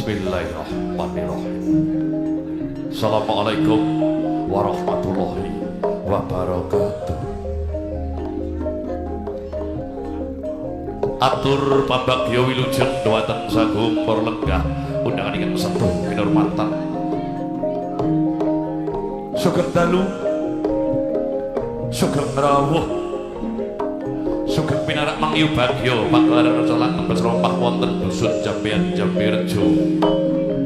Bismillahirrahmanirrahim. Assalamualaikum warahmatullahi wabarakatuh. Atur pambagya wilujeng dhumateng sagung para lenggah undangan ingkang setuh kinurmatan. Sugeng dalu, sugeng rawuh, sugeng pinarak mangyu bagya pagelaran reca langgeng besrompah wonten dusun Jambean Jambirejo,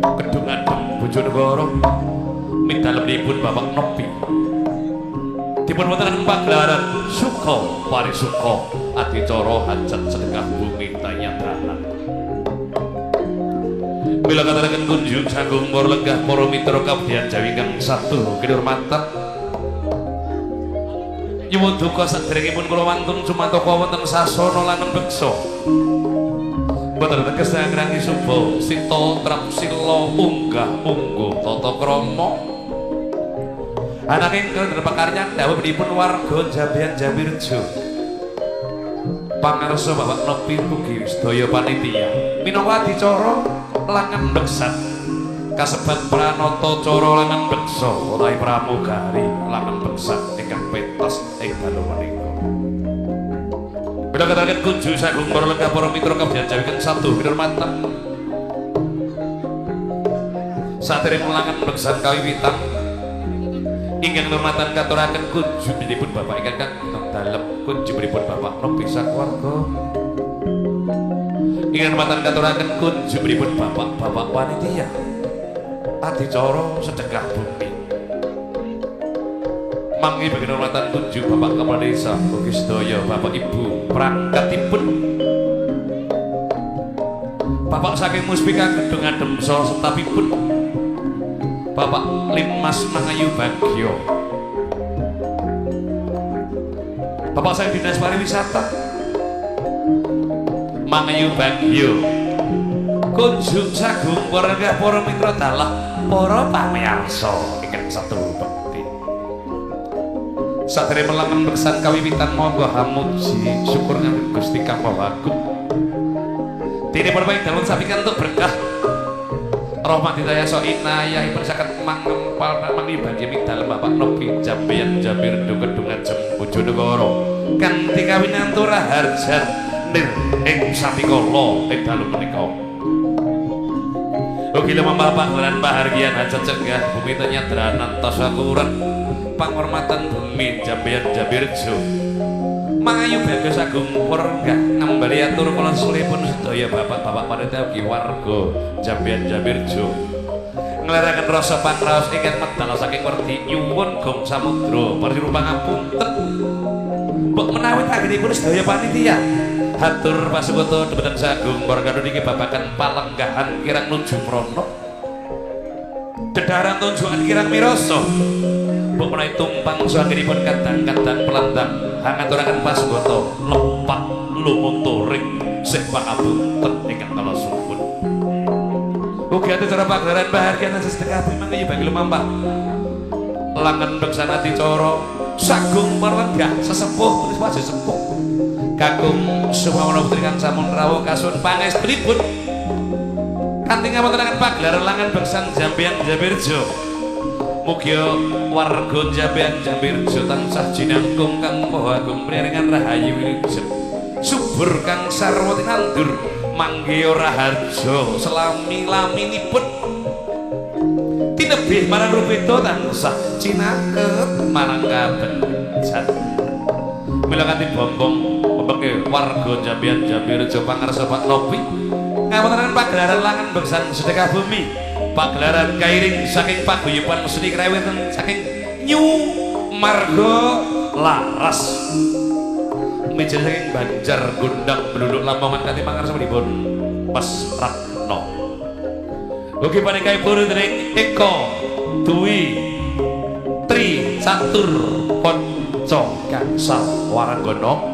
Kedung Adem Bojonegoro. Midalemipun Bapak Nopi dipun wontenaken pagelaran suka parisuka adicara hajat sedekah bumi tanyadranan. Mila kataraken kunjung sagung para lenggah para mitra kabudyan Jawi ingkang satu kinurmatan. Nyuwun duka saderengipun kula wantun sumantaka wonten sasana lan beksa. Boten teges ngrangi suba sita trapsila unggah ungguh tata krama. Ananging klenthah pakaryan dawuhipun warga Jambean Jambirejo. Pangarsa Bapak Nopi ugi sedaya panitia minangka adicara langen beksan kasebat pranata cara langen beksa utawi pramugari langen beksan ingkang pentas ing dalu menika. Bila kataraken kunjung sagung para lenggah para mitra kabudyan Jawi ingkang satu kinurmatan. Sadereng langen beksan kawiwitan ingkang nurmatan katuraken kunjungipun Bapak ingkang kagem dalem kunjungipun Bapak Nopi sakeluarga. Ingkang nurmatan katuraken kunjungipun Bapak-bapak panitia adicara sedekah bumi. Manggi bagi nurmatan kunjung Bapak Kepala Desa ugi sedaya Bapak Ibu perangkatipun Bapak saking Muspika Gedung Adem saha setapipun Bapak Linmas Mangayu Bagyo, Bapak saking Dinas Pariwisata Mangayu Bagyo. Kunjung sagung para lenggah para mitra dalah para pamirsa ingkang satu bekti. Sadèrèng melangen beksan kawiwitan monggo hamuji syukur ngangge Gusti Kang Maha Agung. Dene para ing dalem sapikantuk berkah rahmat hidayah so inayahipun saged mangempal mangi bagya midalem Bapak Nopi Jambean Jambirejo Kedung Adem Bojonegoro kanthi kawinantu raharjan nir ing sapikala ing dalu menika. Ugi lumampah pagelaran pahargyan hajat cegah bumi tenyadranan tasakuran panghormatan bumi Jambean Jambirejo. Mangayu bagya sagung para lenggah ngambali atur kula sulipun sedaya bapak-bapak panitia ugi warga Jambean Jambirejo. Ngleraken rasa pangraos ingkang medal saking werdi nyuwun gong samudra parsirupa pangapunten. Mbok menawi tanggenipun sedaya panitia hatur pasuwata dhumateng sagung para kandhane iki babagan palenggahan kirang nuju prana. Dedharan tunjukan kirang mirasa. Mbok menawi tumpang sanggenipun kadang-kadang pelandang hangaturaken pasuwata lepak lumunturing sih pangapunten ingkang kala suwun. Ugi adicara pagelaran bahargyan sedekah bumi mangayu bagi lumampah langen beksan adicara sagung para lenggah sesepuh tulis wajah sepuh kakung sumawana putri kang sampun rawuh kasuwun pangestunipun kanthi ngawontenaken pagelaran langen beksan Jambean Jambirejo. Mugia warga Jambean Jambirejo tansah jinangkung kang Maha Agung priaringan rahayu wilujeng subur kang sarwa tinandur manggiya raharja selami-laminipun tinebih marang rupita tansah cinaket marang kabejan. Mila kanthi bombong pembeke warga Jambean Jambirejo pangarsa Pak Nopi ngawontenaken pagelaran langen beksan sedekah bumi pagelaran kairing saking paguyuban seni krawitan saking New Margo Laras mijil saking Banjar Gondang Bluluk Lamongan kanthi pangarsanipun Mas Ratno. Ugi panikaipun dening Eko Dwi Tri Catur Panca Gangsal Waranggana.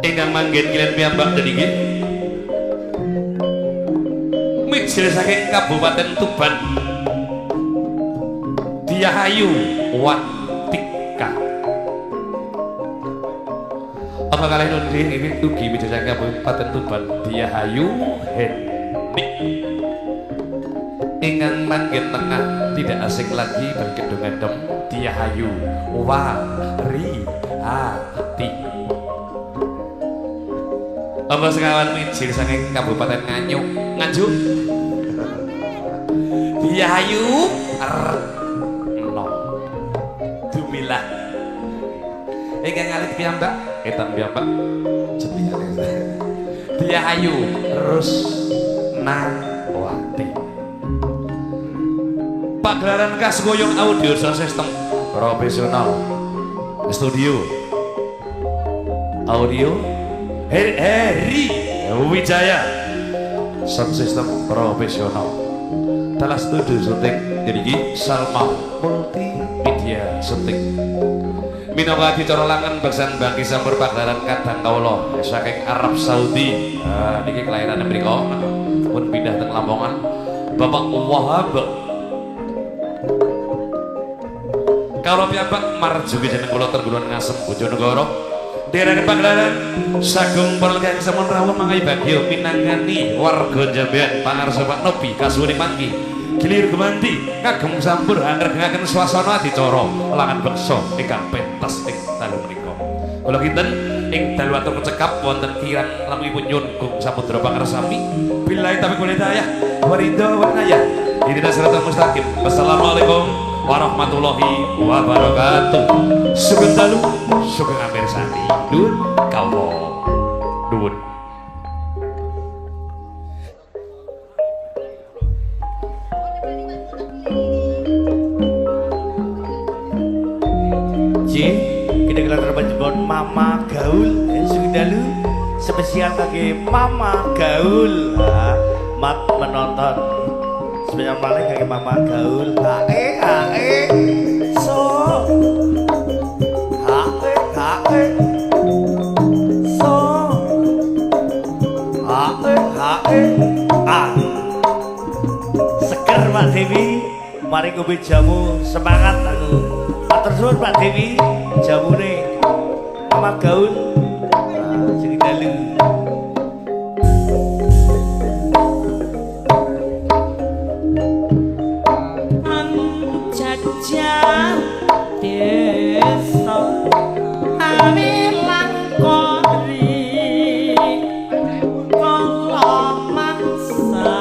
Ingkang manggen kilen piyambak niki mijil saking Kabupaten Tuban Diahayu Watika. Apa kalih nundi ini ugi mijajaken Kabupaten Tuban Diahayu Henik ingkang manggen tengah tidak asing lagi bagi Kedungadem Diahayu Wariati. Apa sekawan mijil saking Kabupaten Nganjuk Nganjuk Diahayu Retno Dumilah ingkang alit piyambak etan piyambak jebiyane Diahayu Rusnawati. Pagelaran khas goyong audio sound system profesional studio audio Heri Wijaya sound system profesional telah studio syuting jadi Salma multimedia syuting minangka adicara langen beksan bangki sampur pagelaran kadang kawula saking Arab Saudi. Niki kelahiran mriku pun pindah teng Lamongan Bapak Wahab. Kawula piyambak marjuki jeneng kula Tergunan Ngasem Bojonegoro. Derek pagelaran sagung perlengkapan sampun rawuh mangga bagya minangkani warga Jambean pangarsa Pak Nobi kasuwun mangki gilir gumanti kagem sampur angregengaken swasana adicara langan beksa ingkang pentas ing dalu menika. Kula kinten ing dalu atur cekap wonten kirang langkungipun nyun gung samudra pangarsami. Billahi taufiq wal hidayah wa ridha wa inayah. Ihdinas siratal mustaqim. Wassalamualaikum warahmatullahi wabarakatuh. Sugeng dalu, sugeng amirsani. Nuwun kawula. Nuwun. Kita gelar panjebon Mama Gaul sugeng dalu spesial bagi Mama Gaul. Mat menonton spesial paling bagi Mama Gaul. Hae hae so hae hae so hae hae ah. Seger Pak Dewi, mari ngombe jamu semangat aku. Matur suwun Pak Dewi, jamune Mama Gaul. Sugeng dalu. Jajah desa awilangkori kala mangsane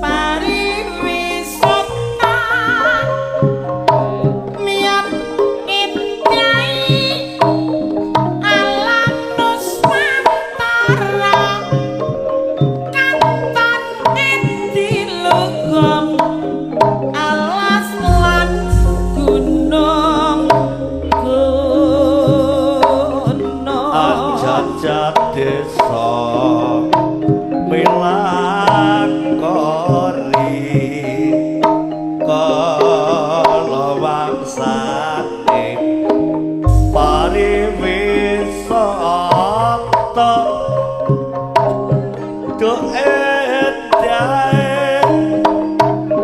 pariwisata miyat indahi alam nusantara katon edilugom alas lan gunung gunung Jajah desa milangkori kala wangsane pariwisata do endahe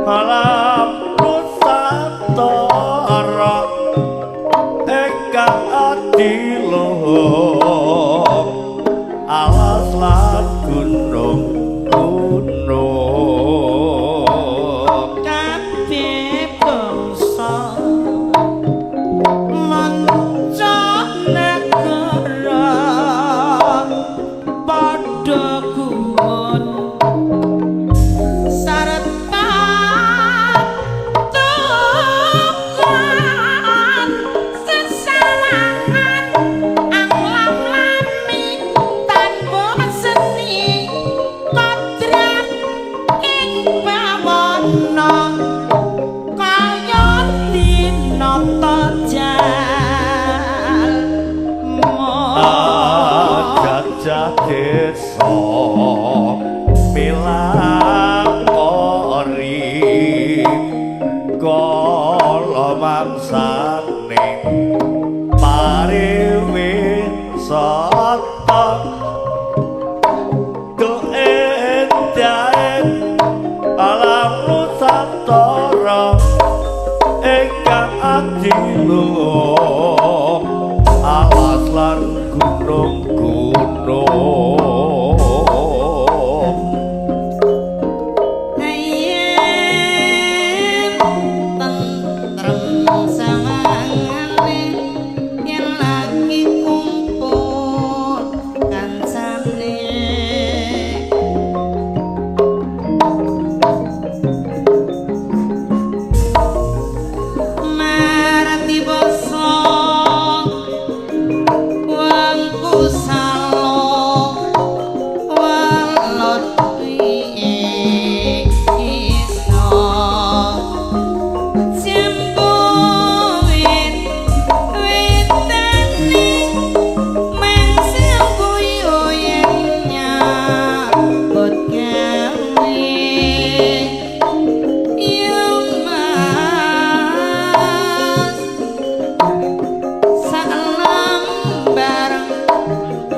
alam nusantara ingkang adiluhung alas lan gunung gunung kabeh bangsa manca negara padha gumun sarta tukon sesalangan anglam lami tanpa seni kodrat ing bawana kaya dinata jalma. Jajah desa milangkori kala mangsane pariwisata do endahe alam nusantara ingkang adiluhung.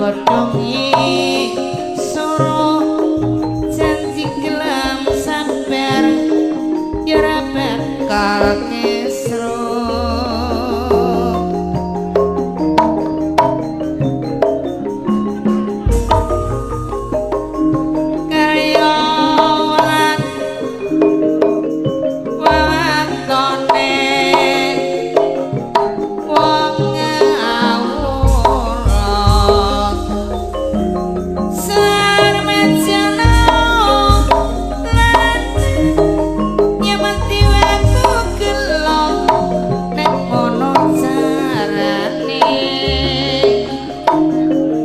godhongi soro janji gelem sabar ya ora bakal kesro. Kaya lan wewatone wong ngawura sarmajana lan nyemati aku gelo nek ngono carane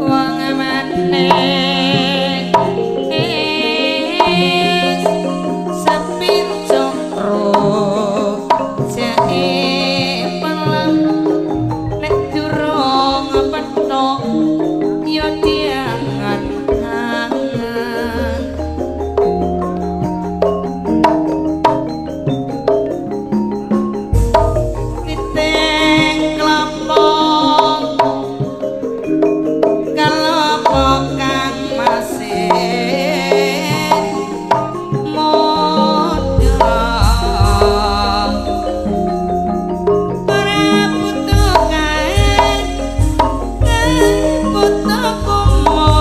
wong maneh sepir cokro jae pelem nek durung petok ya diangan-angan. Titeng klopo kalopo kang masih muda ora butuh kae butuh kumo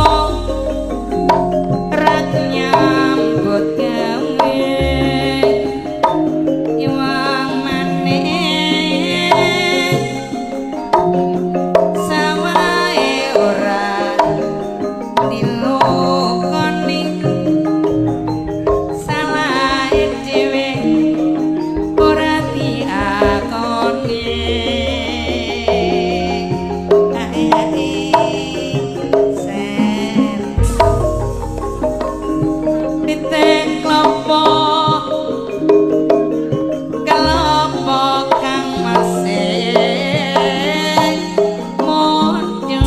ra nyambut gawe iwang manis sawahe ora dilukoni salahe dhewe ora diakoni. Ae ae sen titeng klopo kelopo kang masih muda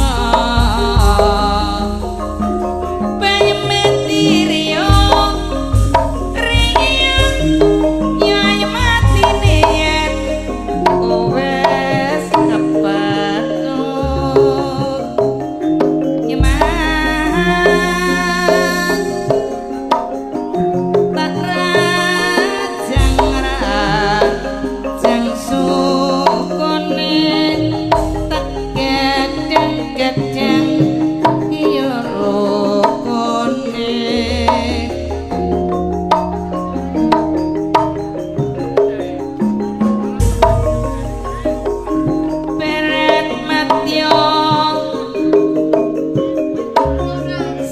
payemeti riyo riyo ya mati yen wes kepethuk Mas tak rajang rajang sukune tak gedeng-gedeng ya rukune. Beret matyo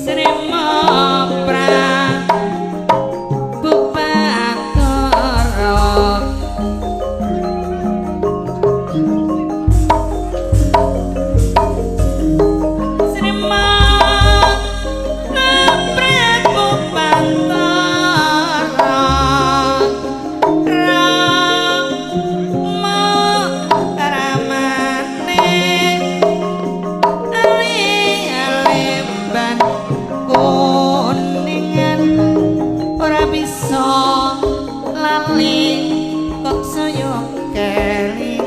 Srema Prabu Bathara Srema Prabu Bathara Rama Ramane ale-ale ban kuningan ora bisa lali kok saya kelingan.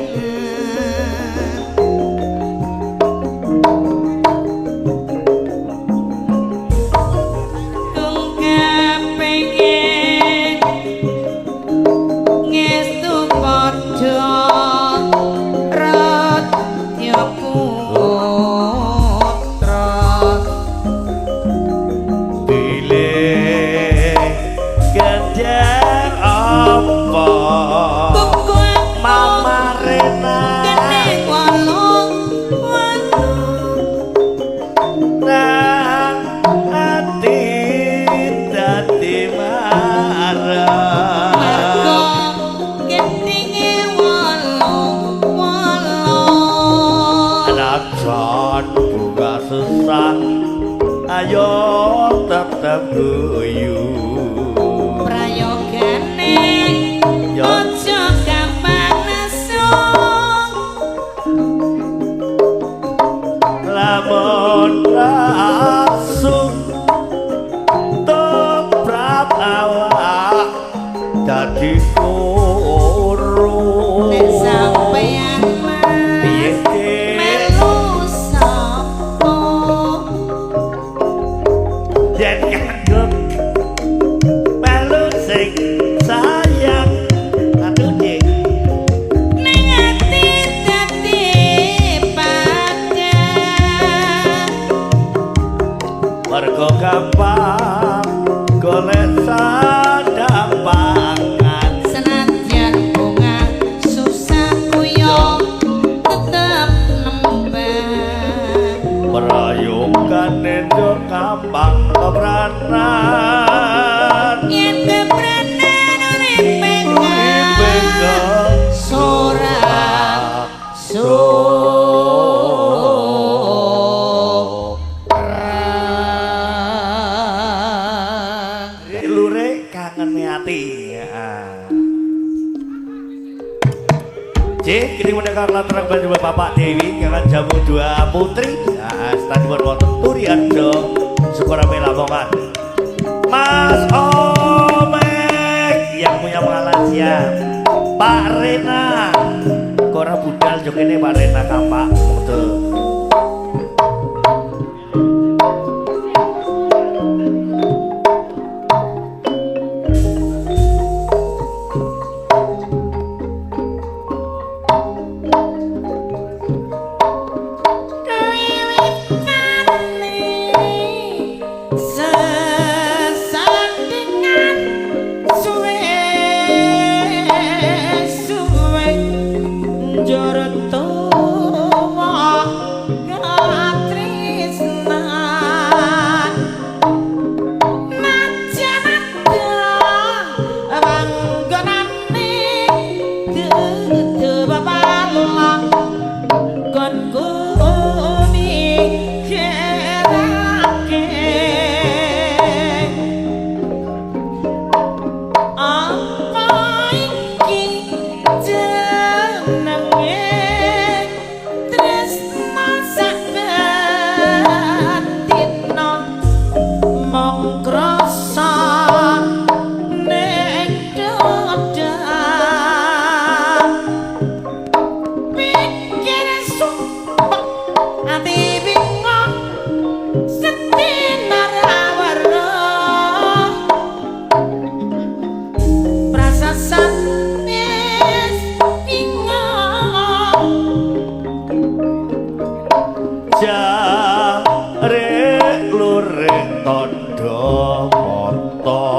Kung kepengin ngestu padha radya putra Pilih ganjar apa kuku Mama Rena kene walu walu nang ati dadi marah mergo gendinge walu walu Najan bunga susah ayo tetep guyu prayogane Ya. aja gampang nesu lamun langsung tumrap awak dadi kuru nek sampeyan piye mas Dik? melu sapa gampang golek sandang pangan. Senajan bunga susah kuyo tetep nembang. Prayogane yo gampang kepranan. Yen kepranan uripe sorak Lure kangen ati. Cik, kini menika latar baju Bapak Dewi kangen jamu dua putri. Nah, stadion wonten Turiharjo, Sukorame Lamongan. Mas Omek yang punya pengalaman. Pak Rena. Kora budal jokene Pak Rena kapak. Betul. Sesandingan suwe suwe njur tuwa katresnan. Najan ada panggonane dudu babalang kon mikirake apa iki jenenge tresna saben dina mung krasa ning dada pikir sumpek ati bingung sedina ra weruh prasasan wis bingung. Jare lure tondo moto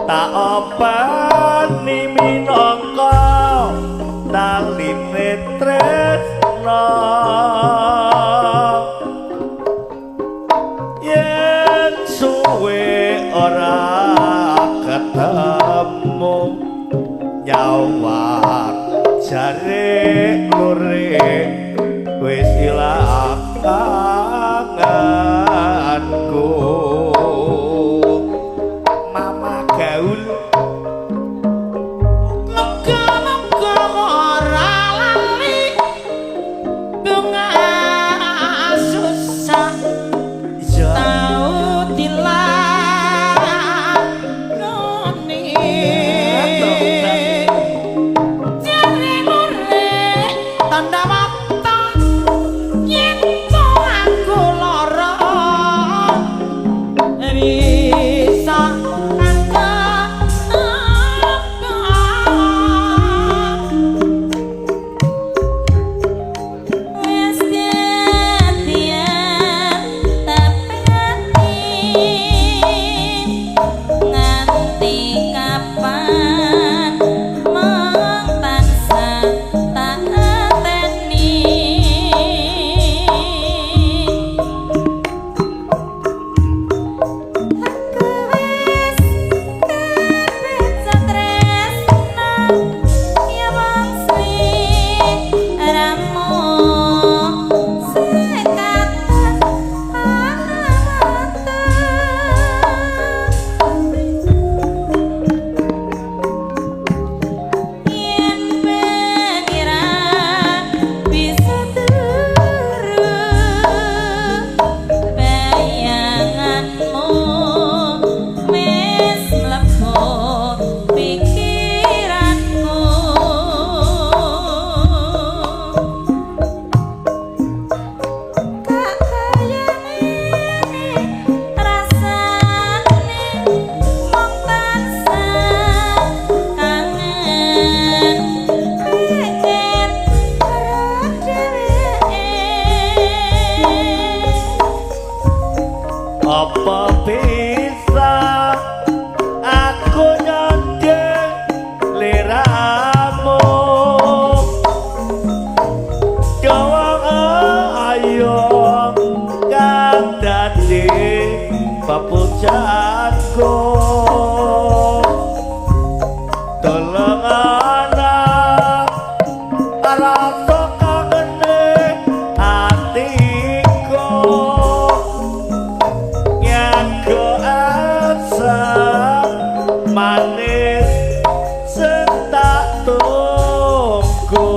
tak openi minangka taline tresna. Yen suwe ora ketemu nyawang jare lure wis ilang kangenku. Mama gaul Muga-muga ora lali bunga susah iya tau dilakoni. Jare lure tanda mata yen to aku lara bisa apa. Wis dadian tepati nganti kapan mung tansah tak enteni. Sedaya kang dadi papujanku tolong anak rasa kangene atiku nyago asa manis sing tak tunggu.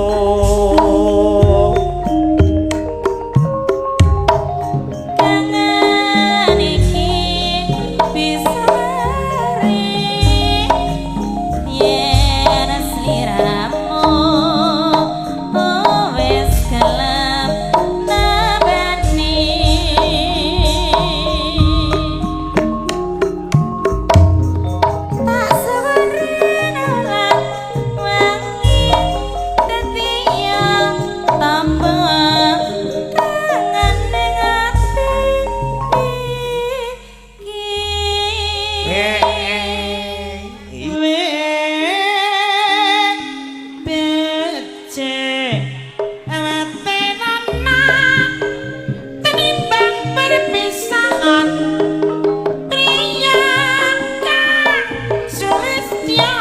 Kangen iki bisa mari yen sliramu wis gelem nabani. Tak sewengi lan wangi dadi yo tambah kangen ning ati iki. Becik awatenana tenimbang perpisahan priya kang sulistya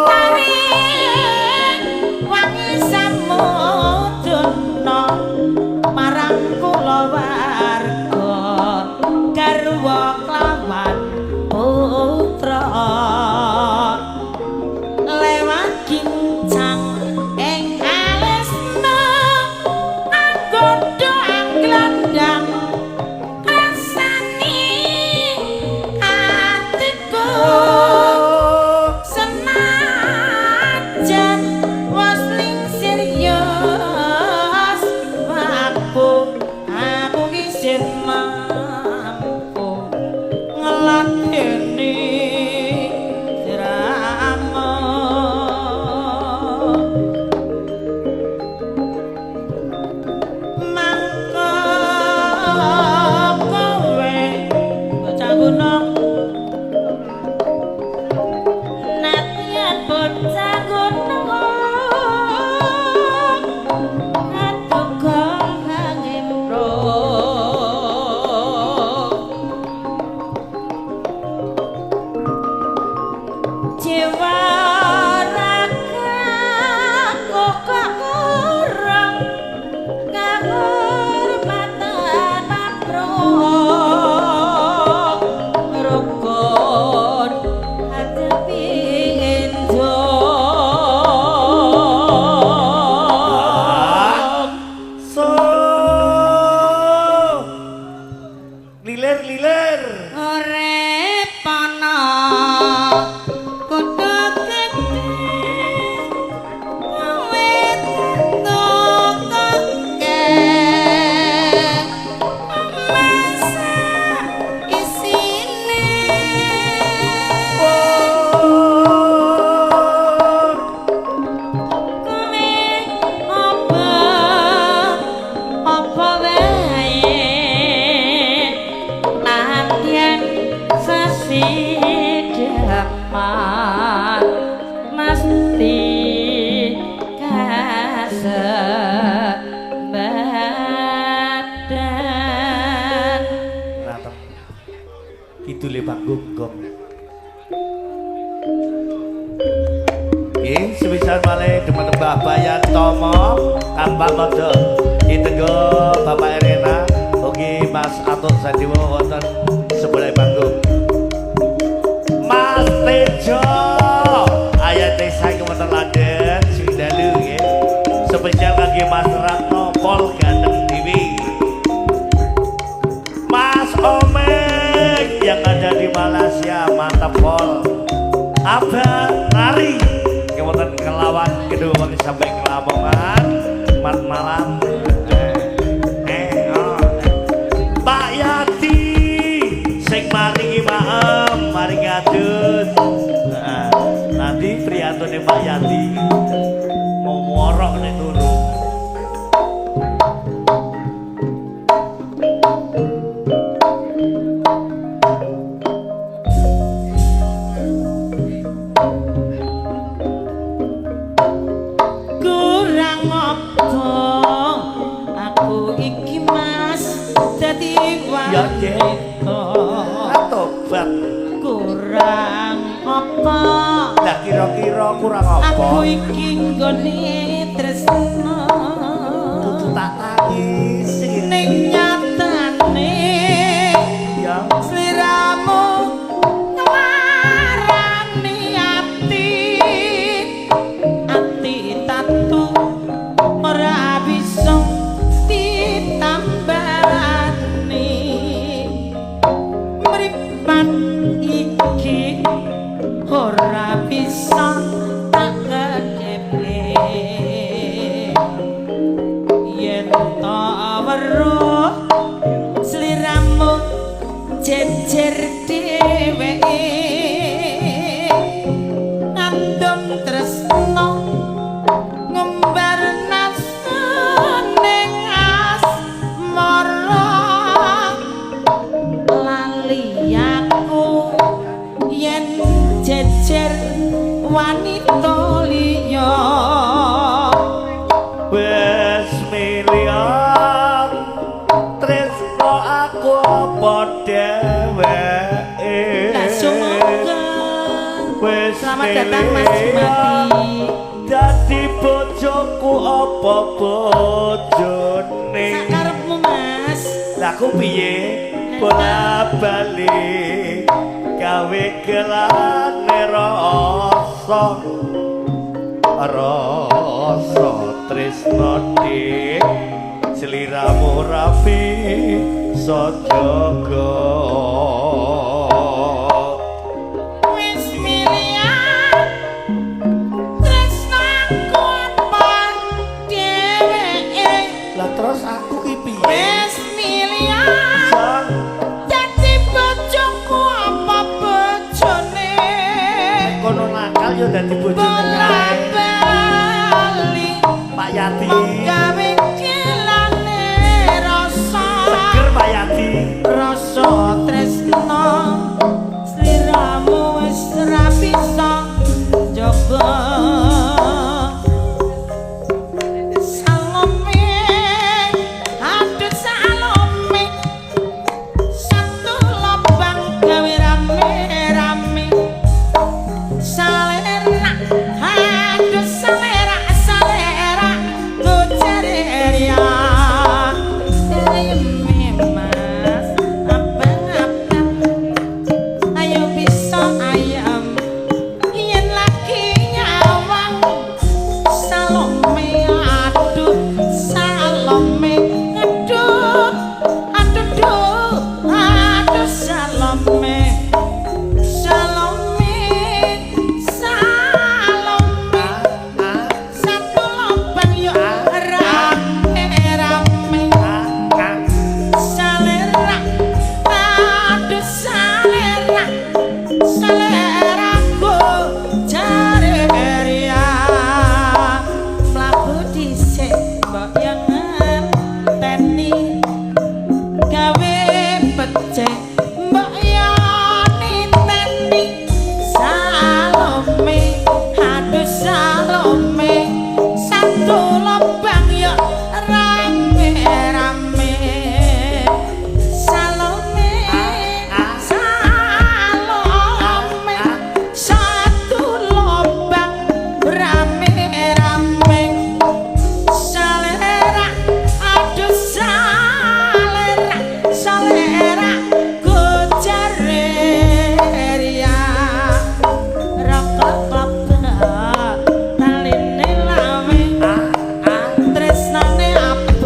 tarik wangi samudana marang kula warga garwa kelawan putra lewat gincang ing alisna anggoda anglandang rasani atiku senajan wis lingsir yos aku aku isin mampu ngeladeni drama. Mangko kowe bocah gunung nadyan bocah gunung aduka hangimro jiwa raga kok kurang kahormatan mapro rukun hadapi endong. So lilir lilir Urip ana kudu gedhe wit tukuke masa isine kowe apa apa wae nadyan sesideman mesti kasembatan. Ratep kidule panggung gong. Nggih, sepisan malih dumateng Mbah Bayan Tomo, Kampak Modo, ditenggo Bapak Erena, ugi Mas Atur Sadewa wonten sebelah panggung. Mas Tejo, ayah desa wonten Landen, sing dalu nggih. Spesial kangge Mas Ratno Pol Ganteng Dewi. Mas Omek yang ada di Malaysia, mantap Pol. Abah Nari wonten Kelawan Gedung wonten sampai Lamongan, mat malam. Pak Yati sing maringi maem, maringi adus. Nah, nanti priyantune Pak Yati mau ngorok nek turu. Kurang apa Kira-kira kurang apa? Aku iki nggone tresno. Kudu tak tangisi. Ning nyatane ya sliramu nglarani ati. Ati tatu ora bisa ditambani. Mripat iki ora bisa tak kekepe. Yen tak weruh sliramu jejer dheweke, ngandung tresno ngumbar ning asmara. Lali aku yen jejer wanita liya. Wis miliar tresno aku apa dheweke. Wis selamat datang Mas Jumadi. Dadi bojoku apa bojone? Sakarepmu Mas. Lah aku piye? Bola bali gawe gelane rasa. Rasa tresno dik sliramu ra bisa jaga. Wis miliar tresno aku apa dheweke. Lah terus aku ki piye? Wis miliar dadi bojoku apa bojone? Nek kono nakal ya dadi bojone kae. Bali Pak Yati. Gawe gelane rasa. Seger Pak Yati. Rasa tresno sliramu wis ra bisa jaga. Salome, aduh Salome, satu lobang gawe rame-rame. Salera, aduh salera, salera, goceria. Mas, abang-abang, ayo bisa ayam yen lagi nyawang. Salome, aduh Salome, aduh, aduh, duh, aduh Salome. Salome, Salome, satu lobang yo rame-rame. Salera, aduh salera, salera ku jareria. Mlaku dhisik mbok yo ngenteni, gawe becik mbok yo niteni. Salome, aduh Salome, satu lobang yo rame-rame. Salome, Salome, satu lobang rame-rame. Salera, aduh salera, salera gojareria. Rokok klebet taline lawe, tresnane apik.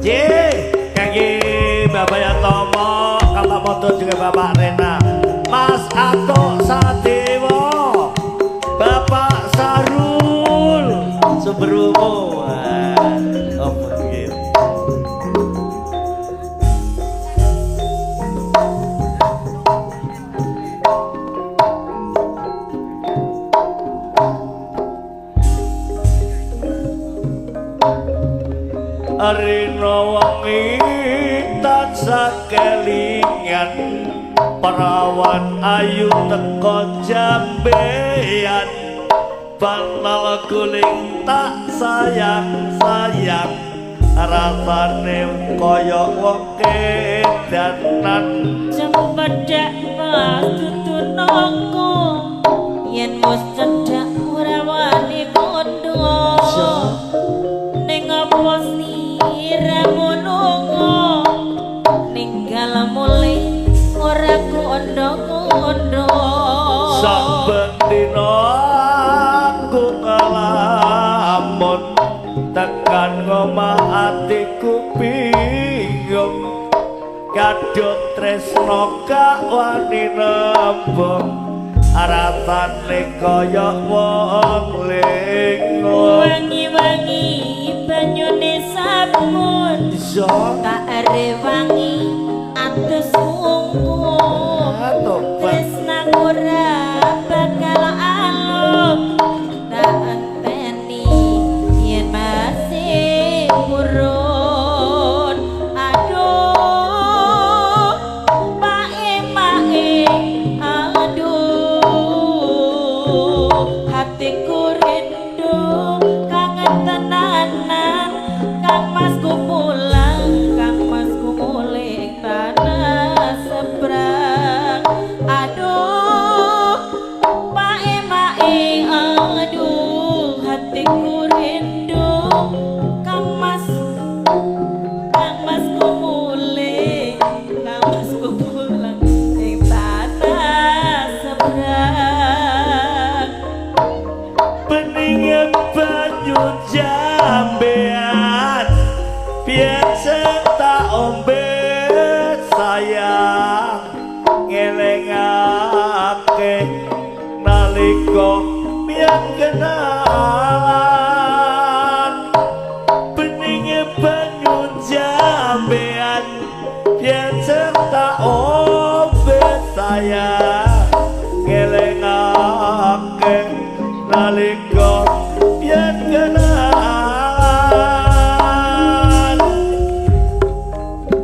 Ye, kangge Bapak Yatomo, Bapak Moto juga Bapak Rena, Mas Ato Sadewo, Bapak Sarul Sumberumo. Oh, nggih. Rina wengi tansah kelingan, perawan ayu teko jambean, bantal guling tak sayang-sayang, rasane kaya wong kedanan. Cempedak patutunoko yen wis cedhak ora wani kondo, ning apa siramu lunga ninggal mulih ora kondo-kondo. Saben dina aku nglamun, tekan ngomah atiku bingung, kadung tresno gak wani nembung, rasane kaya wong lingung. Wangi-wangi banyune sabun tak rewangi atus ungkup, tresnaku ora bakal alum, tak enteni yen masih purun. Aduh pae mae, aduh hatiku rindu kangen tenanan, Kang Masku pulang, Kang Masku mulih tanah seberang. Aduh pae mae, aduh hatiku rindu, Kang Mas, Kang Masku mulih, Kang Masku pulang ing tanah seberang. Beninge banyu jambean, biyen sing tak ombe sayang, ngelingake nalika biyen kenalan. Beninge banyu jambean, biyen sing tak ombe sayang, ngelingake nalika biyen kenalan.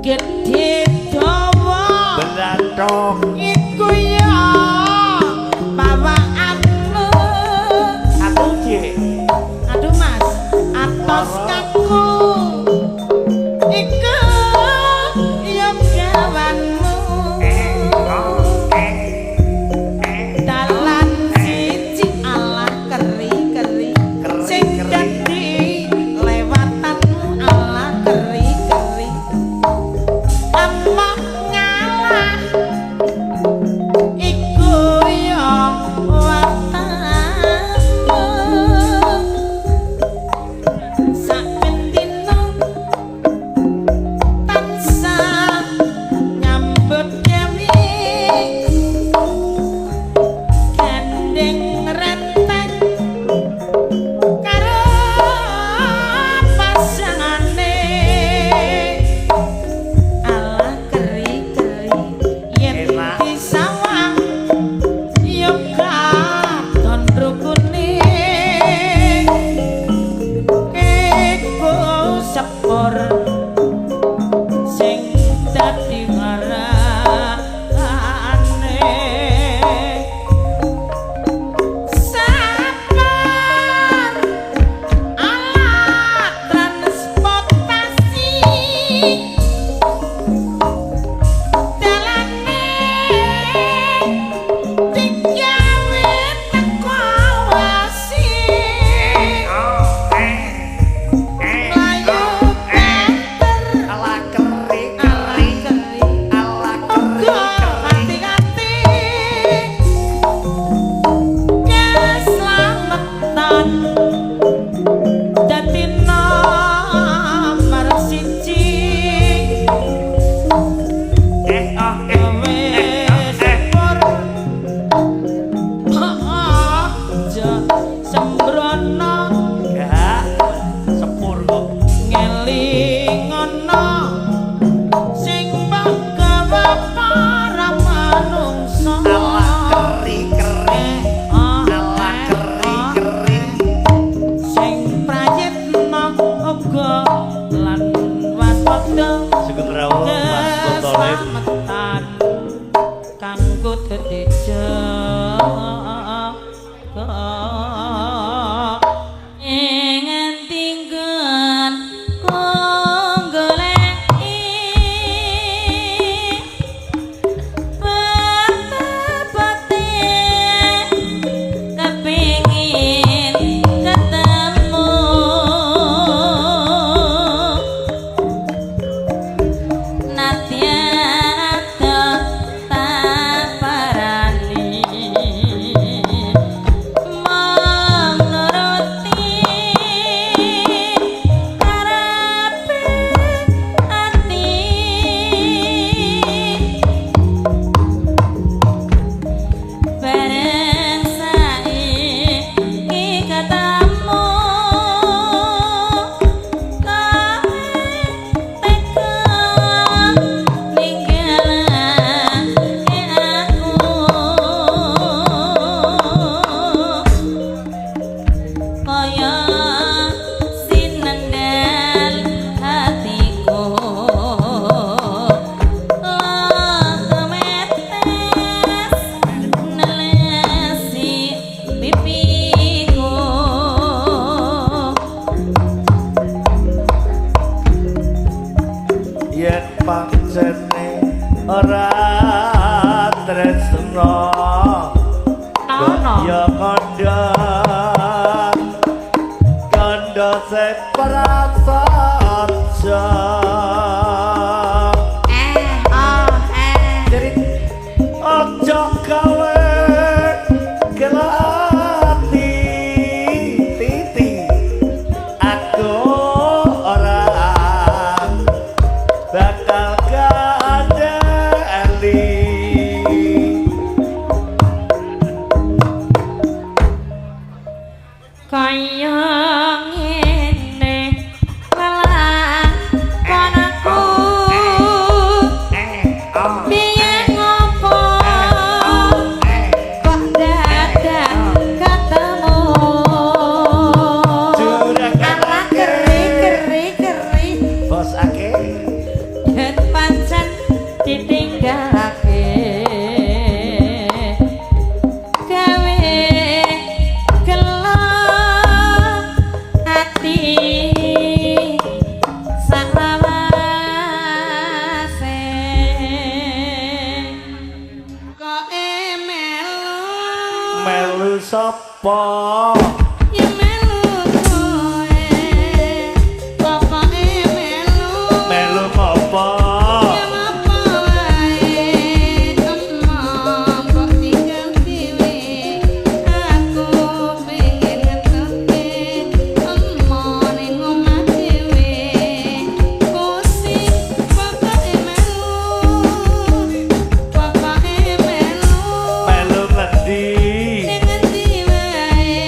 Gedhe dawa Belantok iku ya bawaanmu. Aku jek. Aduh Mas, atos kaku iku ya gawanmu. Dalan siji alah keri-keri, sing dadi lewatanmu alah keri-keri. Amok ngalah iku ya watakmu. Saben dina tansah nyambut gawe, gandeng renteng karo pasangane. Ngelingono sing mbok gawa para manungsa. Alah keri-keri, alah keri-keri. Sing prayitna uga lan waspada. Sugeng rawuh Mas Botolip. Keslametan kanggo dadi jaga. Ing tinggal goleki pate kepingin ketemu nadyan tak parani mong nuruti karepe ati bareng saiki ketemu kowe tega ninggalake aku kaya sinendal hatiku kemetes nelesi pipiku. Yen pancene ora tresno, Tono. ya kandha kandha seprasaja. Eh oh eh. Jadi aja gawe gelati titi, aku ora bakal kandhani. Kaya ngene lelakon aku piye ngopo kok dadak ketemu. Juragan. Alah keri keri keri. Bos ake. Yen pancen ditinggalake gawe gelo ati saklawase. Kok melu. Melu sapa? Ya melu kowe, pokoke melu. Melu ngopo? Ya apa wae emoh mbok tinggal dhewe, aku pengen ngetutke emoh ning omah dhewe pusing. Pokoke melu, pokoke melu. Melu ngendi? Ning endi wae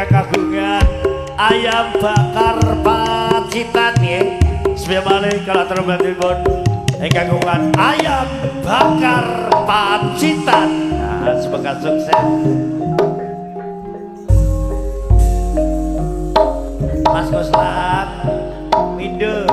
ingkang kagungan ayam bakar Pacitan nggih. Spesial malih kala terbantunipun ingkang kagungan ayam bakar Pacitan. Nah, semoga sukses. Mas Koslat, Mindo.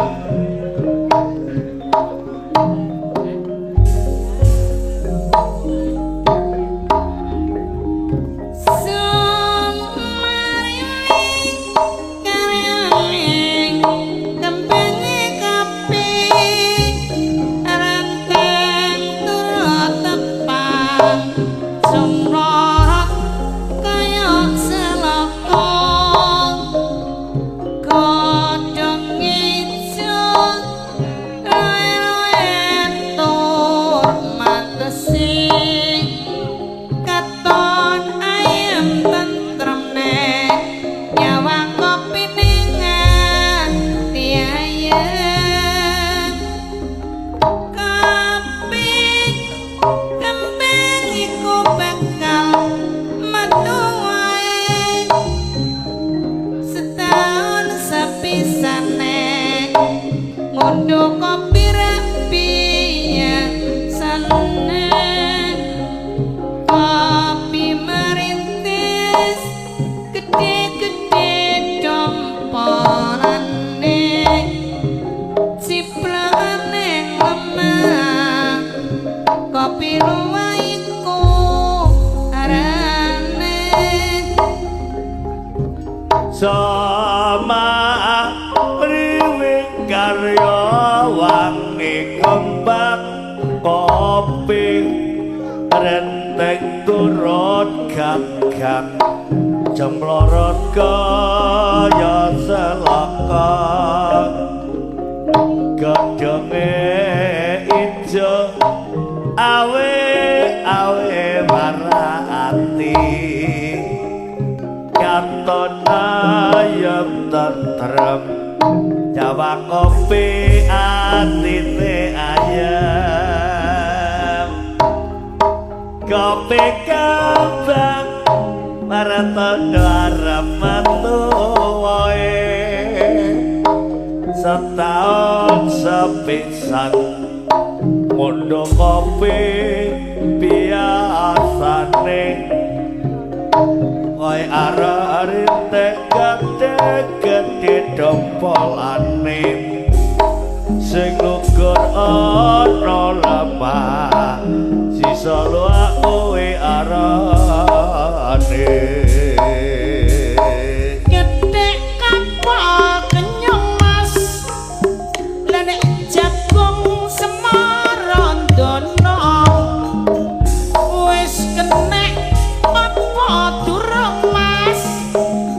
Sama riwing karya wangi kembang kopi renteng turut gagang jemlorot kaya selaka godhonge ijo awe awe marati katon ayem tentrem jawang kopi atine ayem kopi kembang maratondo arep metu wae setahun sepisan ngondo kopi biasane koe arek rintik gedhe dompolane sing lugur ana lemah sisa luwak kowe arane gedhe kapal kenyang mas lan nek jagung Semarandono wis kenek apa durung mas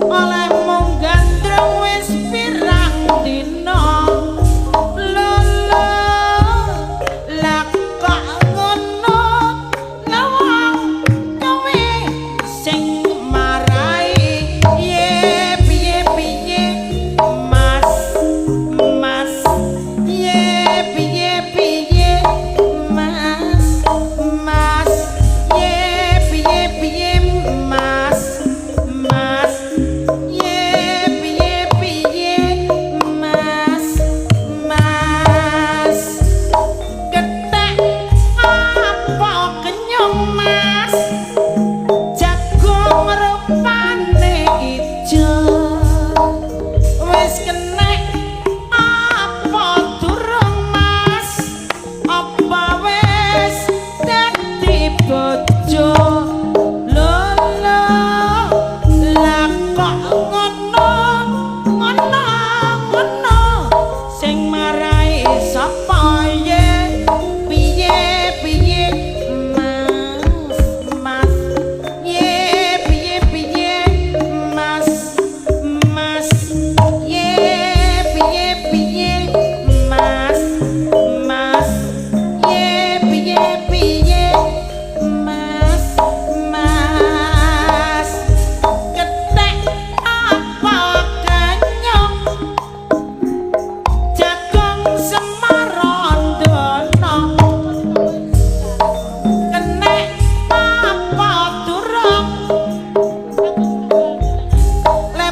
oleh mung gandrung wis pirang dina lho lah kok ngono lawang kowe sing marai piye piye piye mas mas piye piye piye mas mas piye piye piye mas mas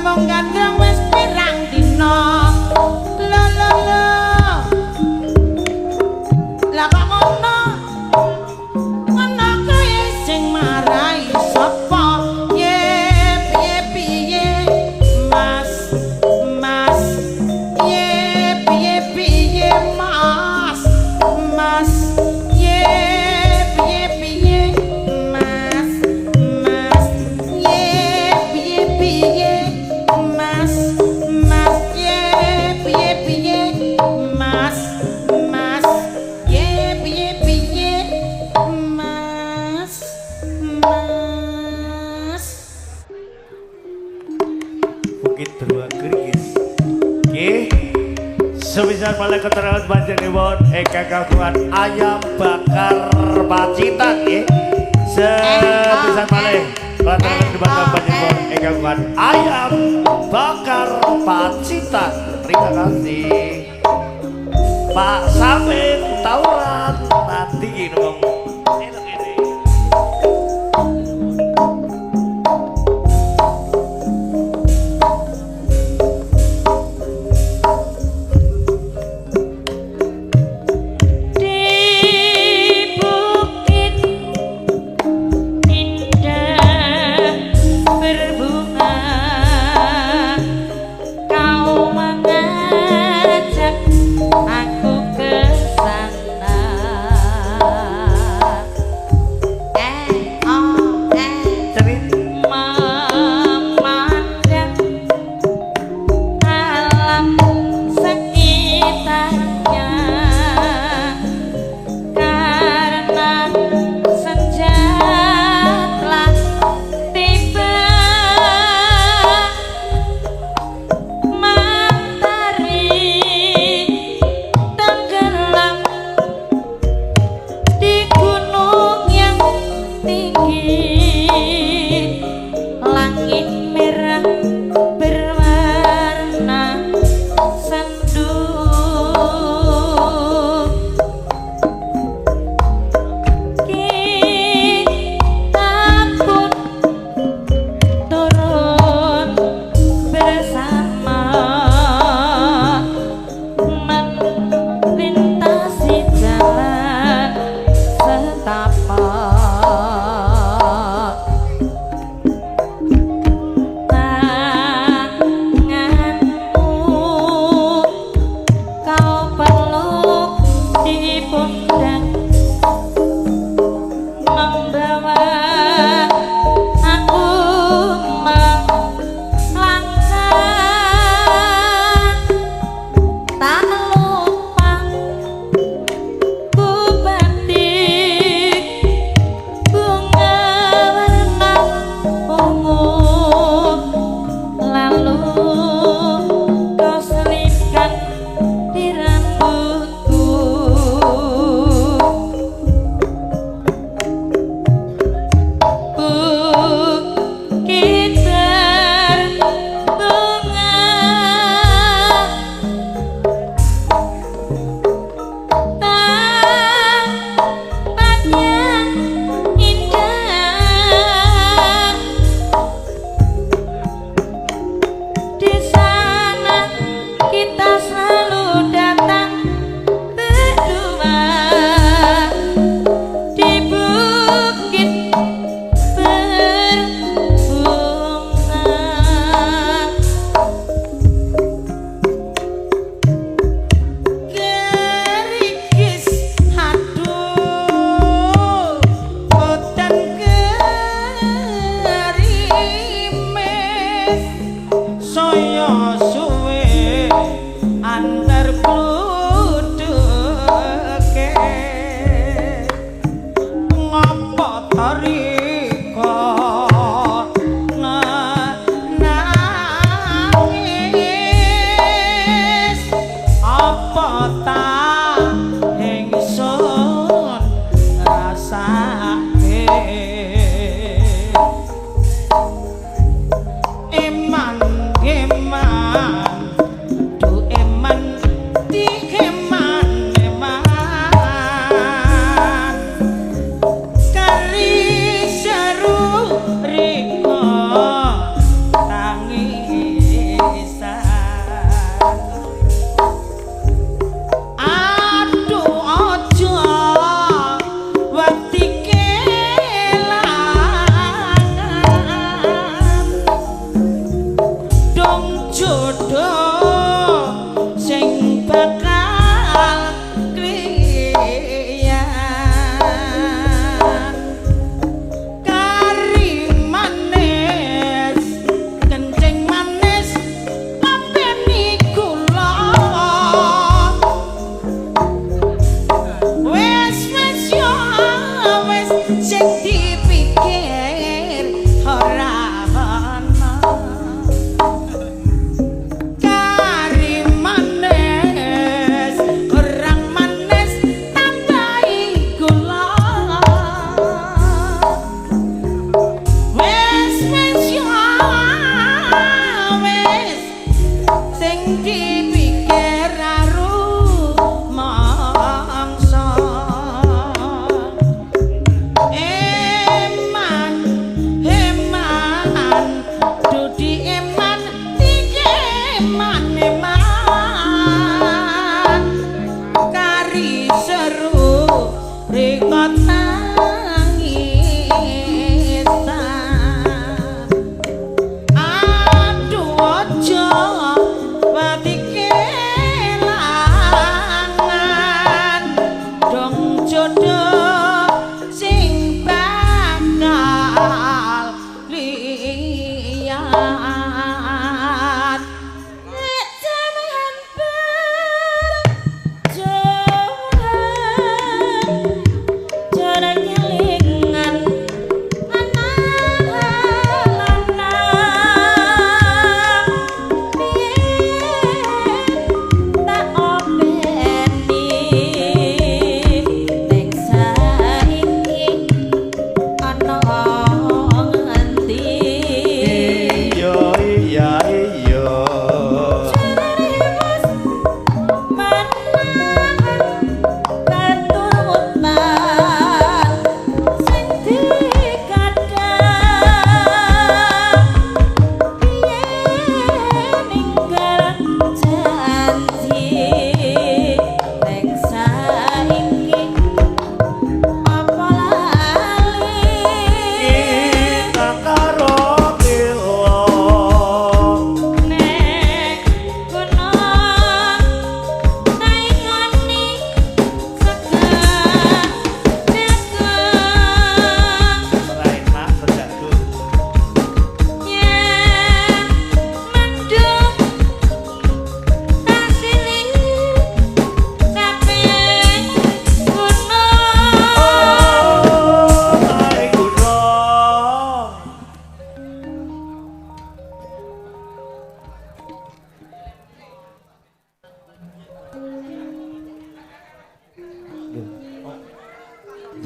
mung gandrung wis pirang dina. Lho lho lho. Lah kok ngono? Ngono kae sing marai sapa? Ye piye piye Mas, Mas. Ye piye piye Mas, Mas. Ye piye piye Mas, Mas. Ye piye piye Mas, Mas. Ye piye piye Mas, Mas. Ye piye piye Mas, Mas. Bukit Dua Gerigis. Nggih. Semisal malah keterangan panjenengan ingkang kagungan ayam bakar Pacitan nggih. Semisal malih keterangan panjenengan ingkang kagungan ayam bakar Pacitan. Terima kasih. Pak Samin Taurat nanti gini ngomong. Di bukit indah berbunga, kau mengajak aku ke sana. Memandang alam sekitarnya, karena senja telah tiba, matahari tenggelam di gunung yang tinggi, langit merah berwarna sendu. Kita pun turun bersama, melintasi jalan setapak. Tanganmu kau peluk di pundak, membawa aku melangkah. Tak lupa ku batik bunga warna ungu, lalu kau selipkan di rambutku. Bukit berbunga, tempat yang indah. Di sana kita selalu datang berdua, di bukit berbunga. Gerigis aduh boten gerimis, saya suwe antar bludhuke. Ngapa tarika nangis, apa ta ingsun rasake? Eman eman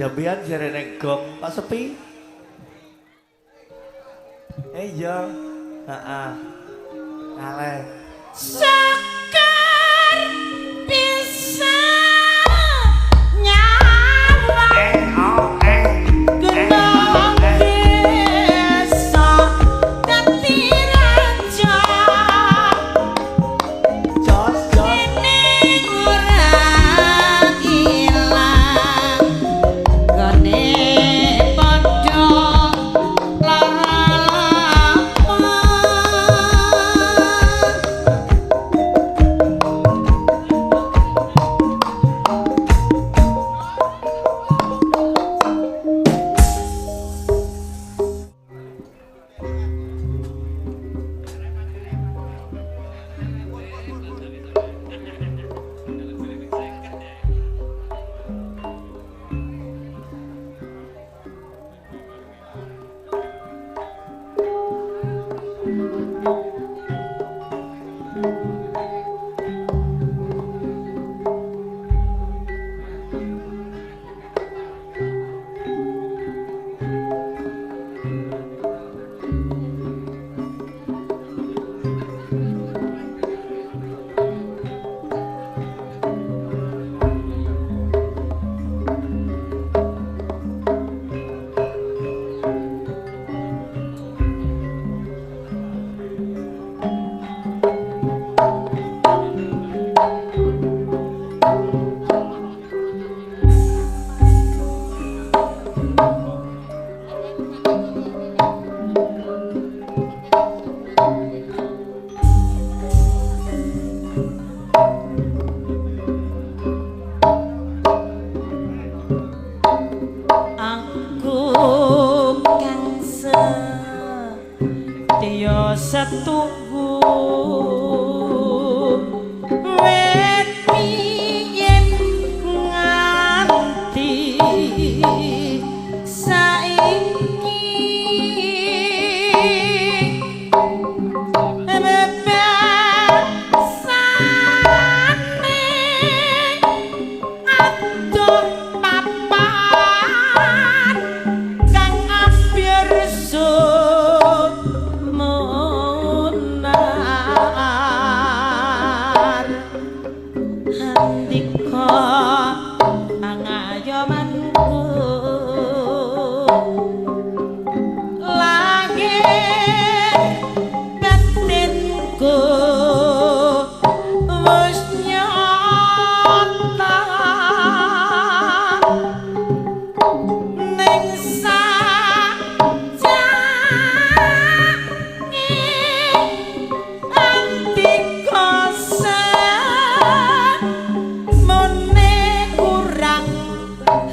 Jambian jarene gong kok sepi. Iya. Heeh. Kaleh. Sekar bisa nyawa gendong desa dadi raja. Jos jos. Ning ora ilang gone padha lara lapang. Aku kang setya setuhu wit biyen nganti saiki bebasane atur papan kang abyar sumunar andika angayomanku lahir batinku wis nyata ning sajane andika semene kurang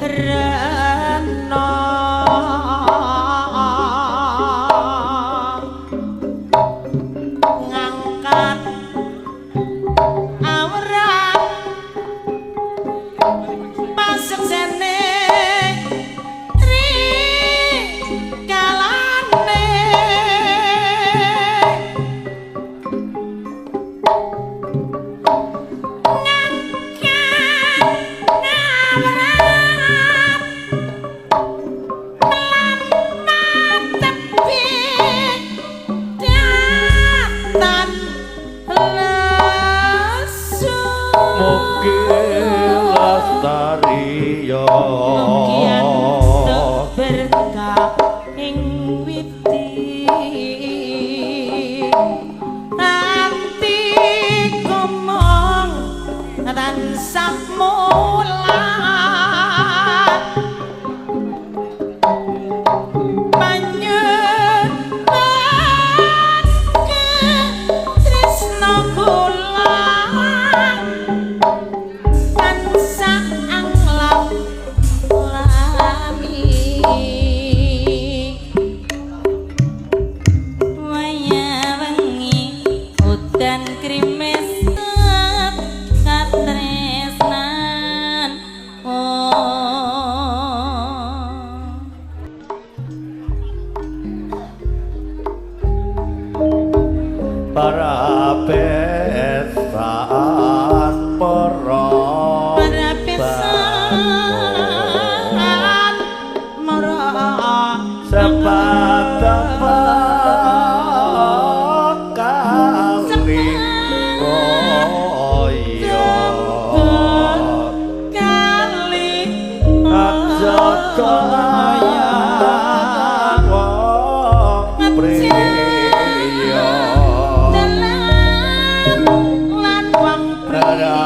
rena ngangkat awrat paseksene trikalane ngangkat awrat mlampah tepi datan lesu. Mugi lestari yo. Mugi entuk berkah ing witi Anti kumong tansah mulat panyuwun tresna kula tansah anglam lami waya wengi udan krimis katresnan. Oh, Para besan para para besan. Dolan wong priya dalan lan wong priya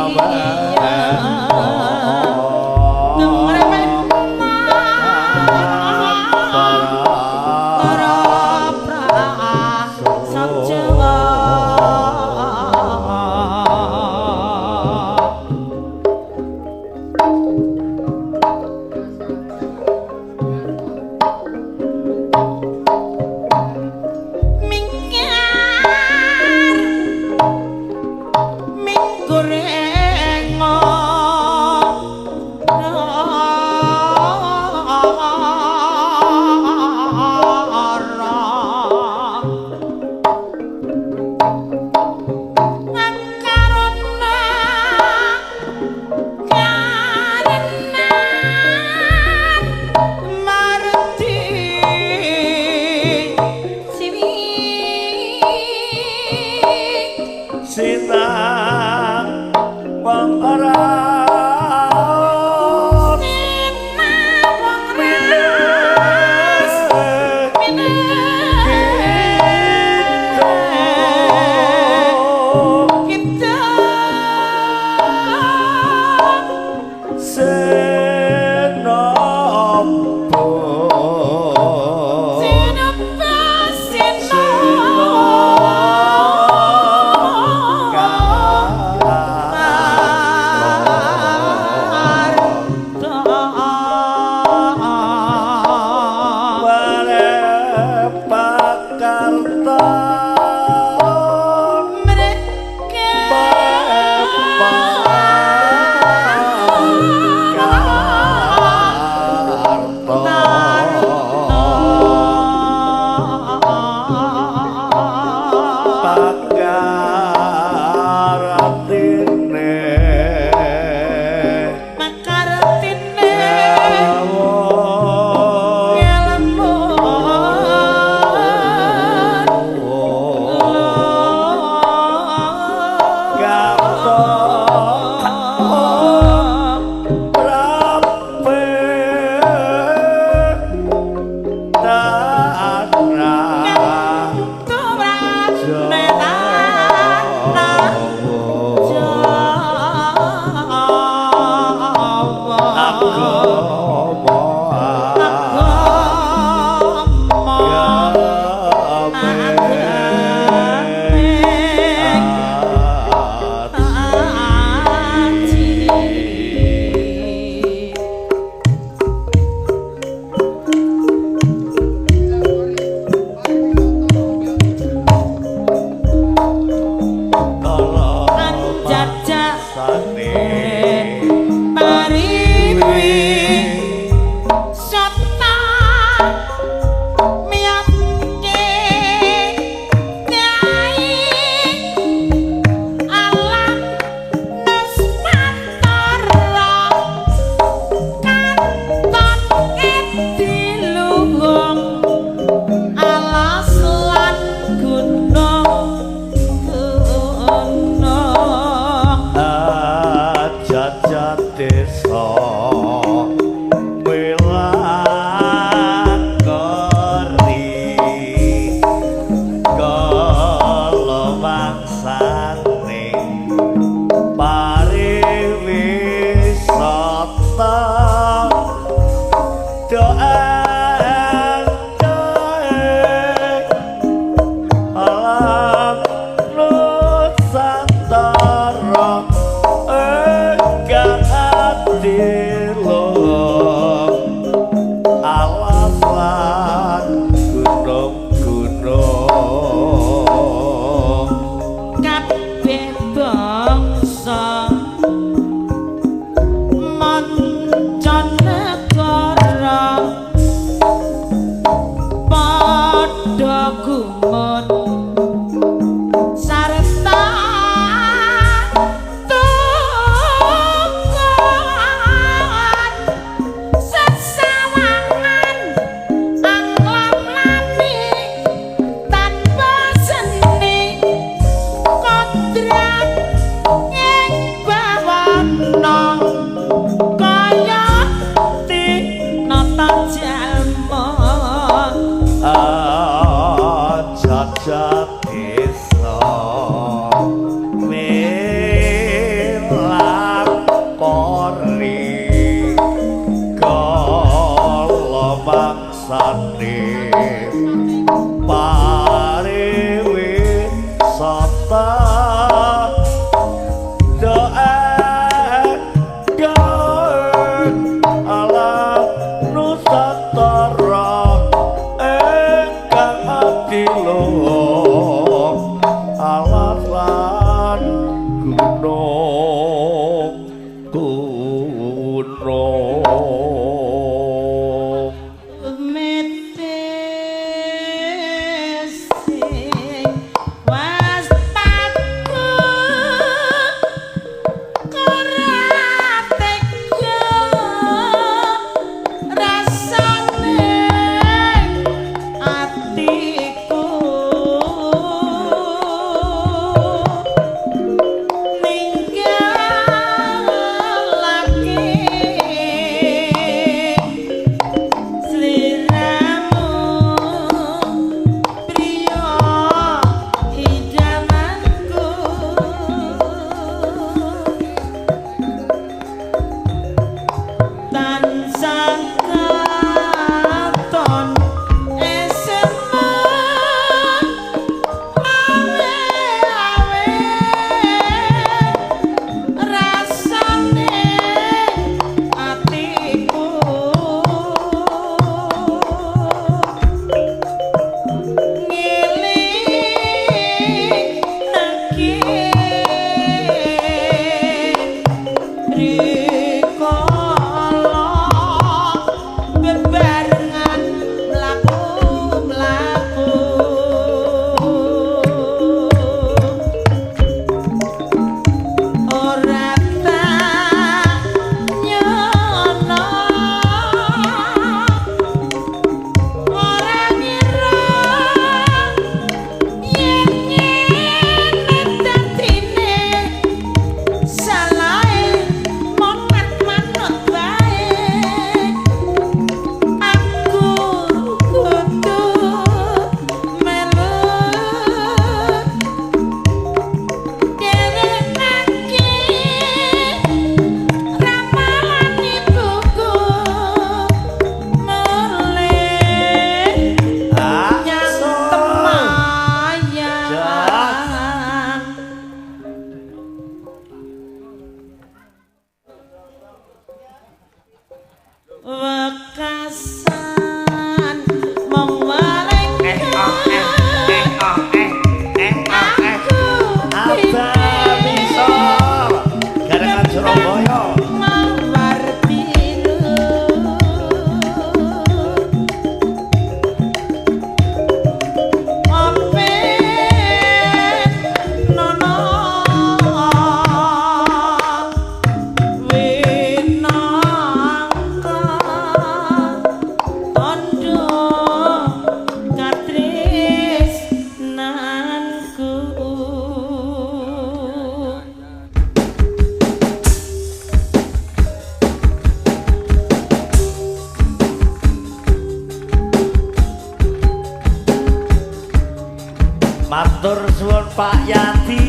Matur suwun Pak Yati.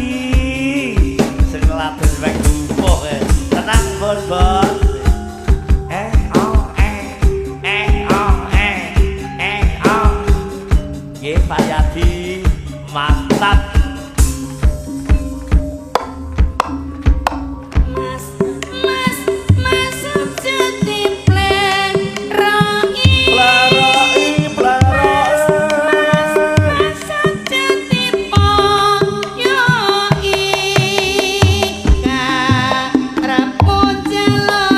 Sing laden wek gupuh. Tenang Bos, Bos. Eh oh eh eh oh eh eh oh. Nggih Pak Yati, mantap. Mas, mas, mas aja dipleroi. Pleroi, pleroi. Mas, mas aja dipoyoki. Karepku njaluk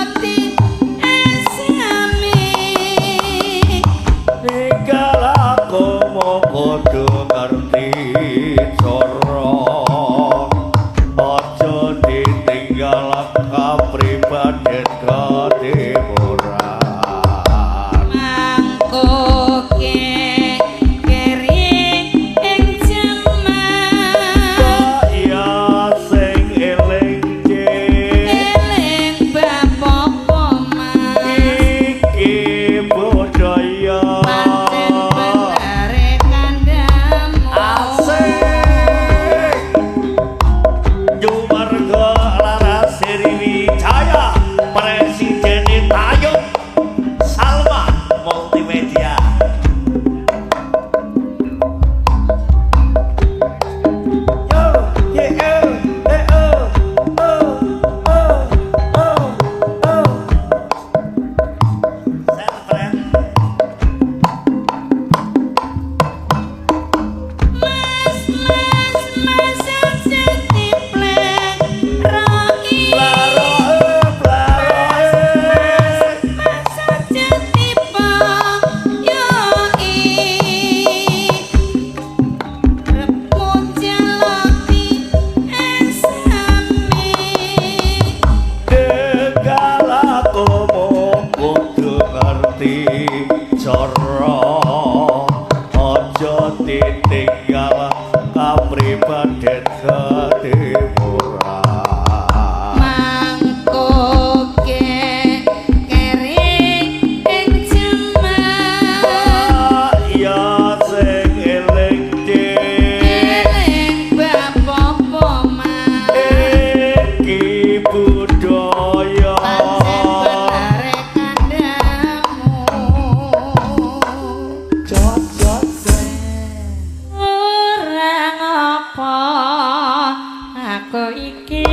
Aku iki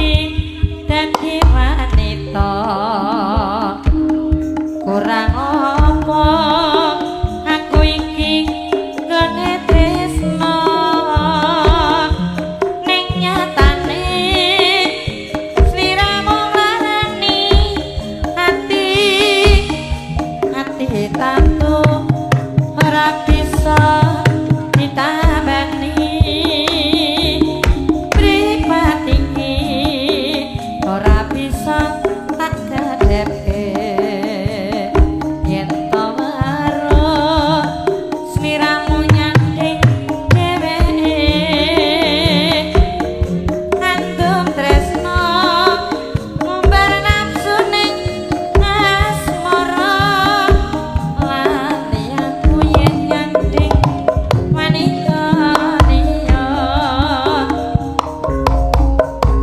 dadi wanita kurang apa aku iki nggone tresno ning nyatane sliramu nglarani ati ati tatu ora bisa ditambani mripat iki ora bisa tak kedhepe yen to weruh sliramu nyanding dheweke ngandung tresno ngumbar nafsu ning asmara lali aku yen nyanding wanita liya.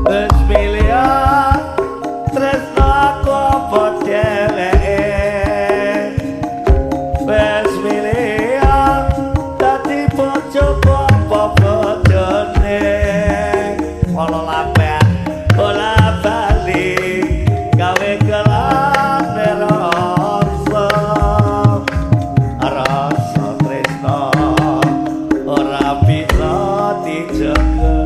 Wis milih tresno aku apa dheweke wis milih dadi bojoku apa bojone ana lampean bola bali gawe kelane rasa rasa tresno ora bisa dijaga.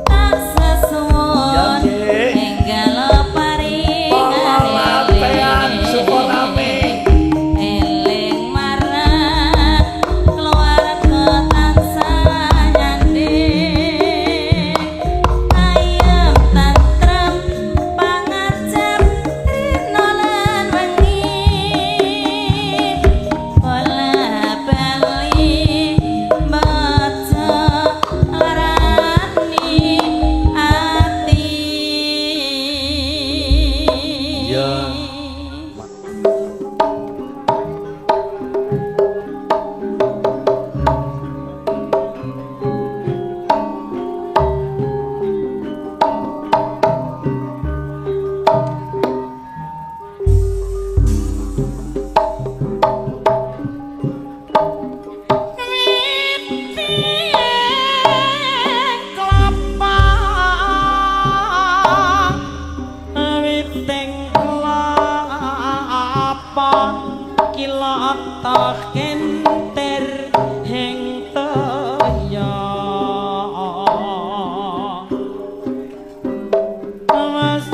Tak sesuwun Ya, Dik. enggal Ana lampean suponame. Eling marang keluarga tansah nyanding ayem tentrem pangajap rina lan wengi bola bali maca larani ati. Ya. Witing klapa kilata kentir ing toya Mas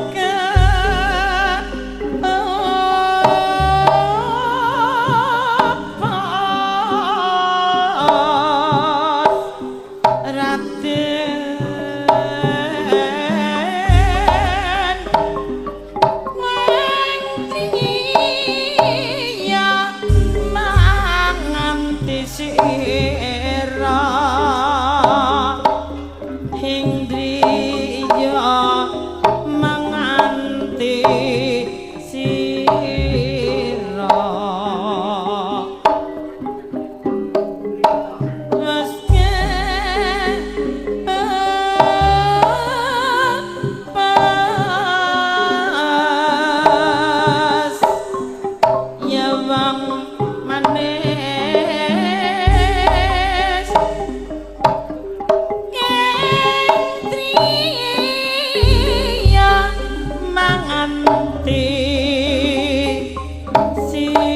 Raden Weng manganti sira Hindriya manganti sira Wes pas ya wong manis Kendriya manganti sira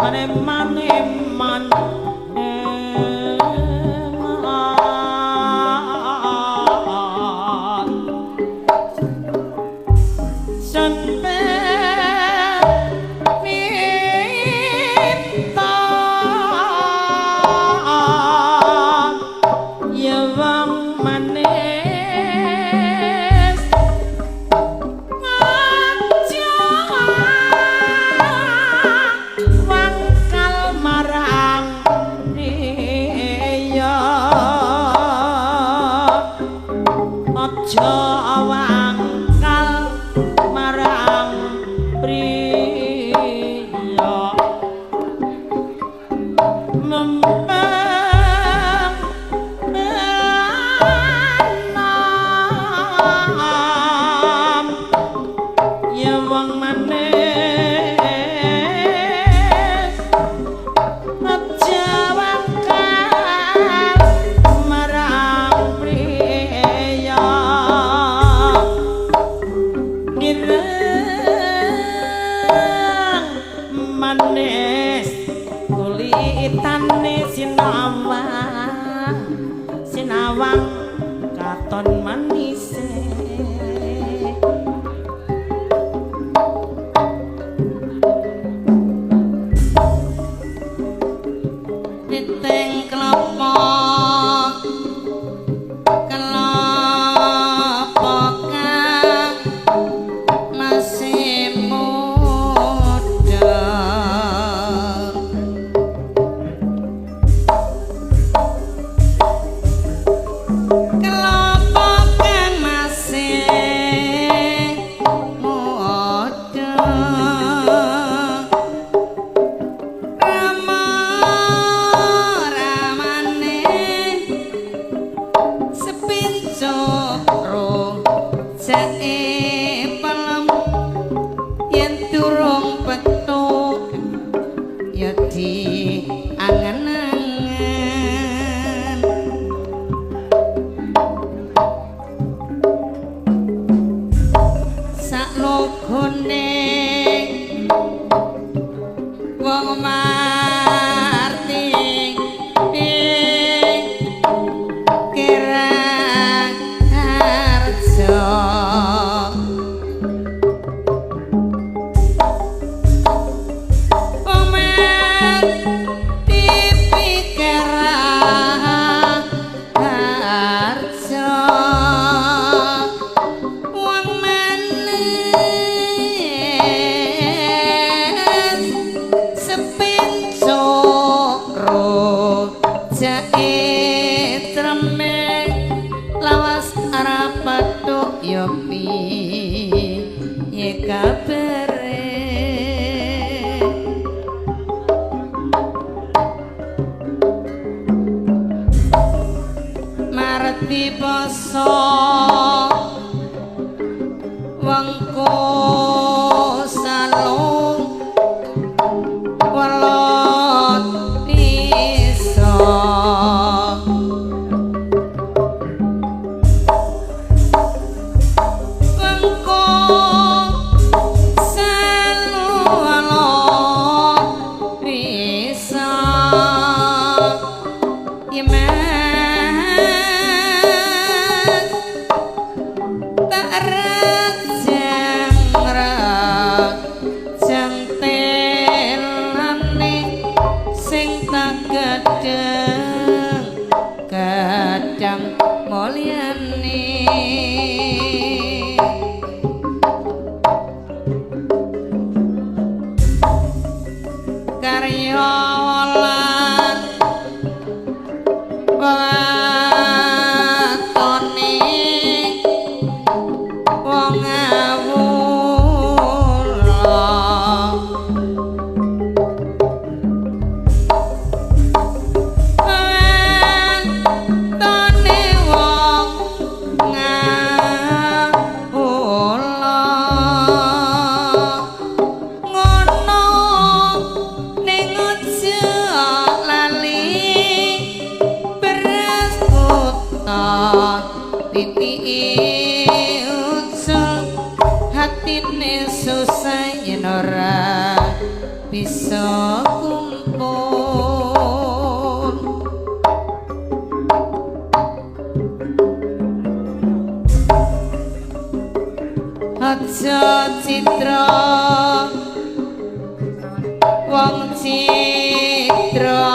mane mane man Sampai minta ya wong manis aja wangkal marang iya aja wangkal marang priya mempeng enam ya wong manis aja wangkal Wiwitane sinawang sinawang katon manise. Titeng klopo klopo kang masih muda. Klopo kang masih muda. Rama ramane sepinco jake pelem yen durung petuk ya di angen-angen. Saklogone wong marti ing Kerang Harjo. Wong marti Kerang Harjo. Wong manis sepinco jake treme lawas ora petuk ya piye kabare. Marti poso wengko salung welot iso. Wengko salung welot iso. Iman tak rejang rejang telane sing tak gedeng gedang mulyane. Karya lan watone wong ngawula. Watone wong ngawula. Ngono ning aja lali beras kutha titike ucul hatine susah yen ora bisa kumpul. Aja citra wong citra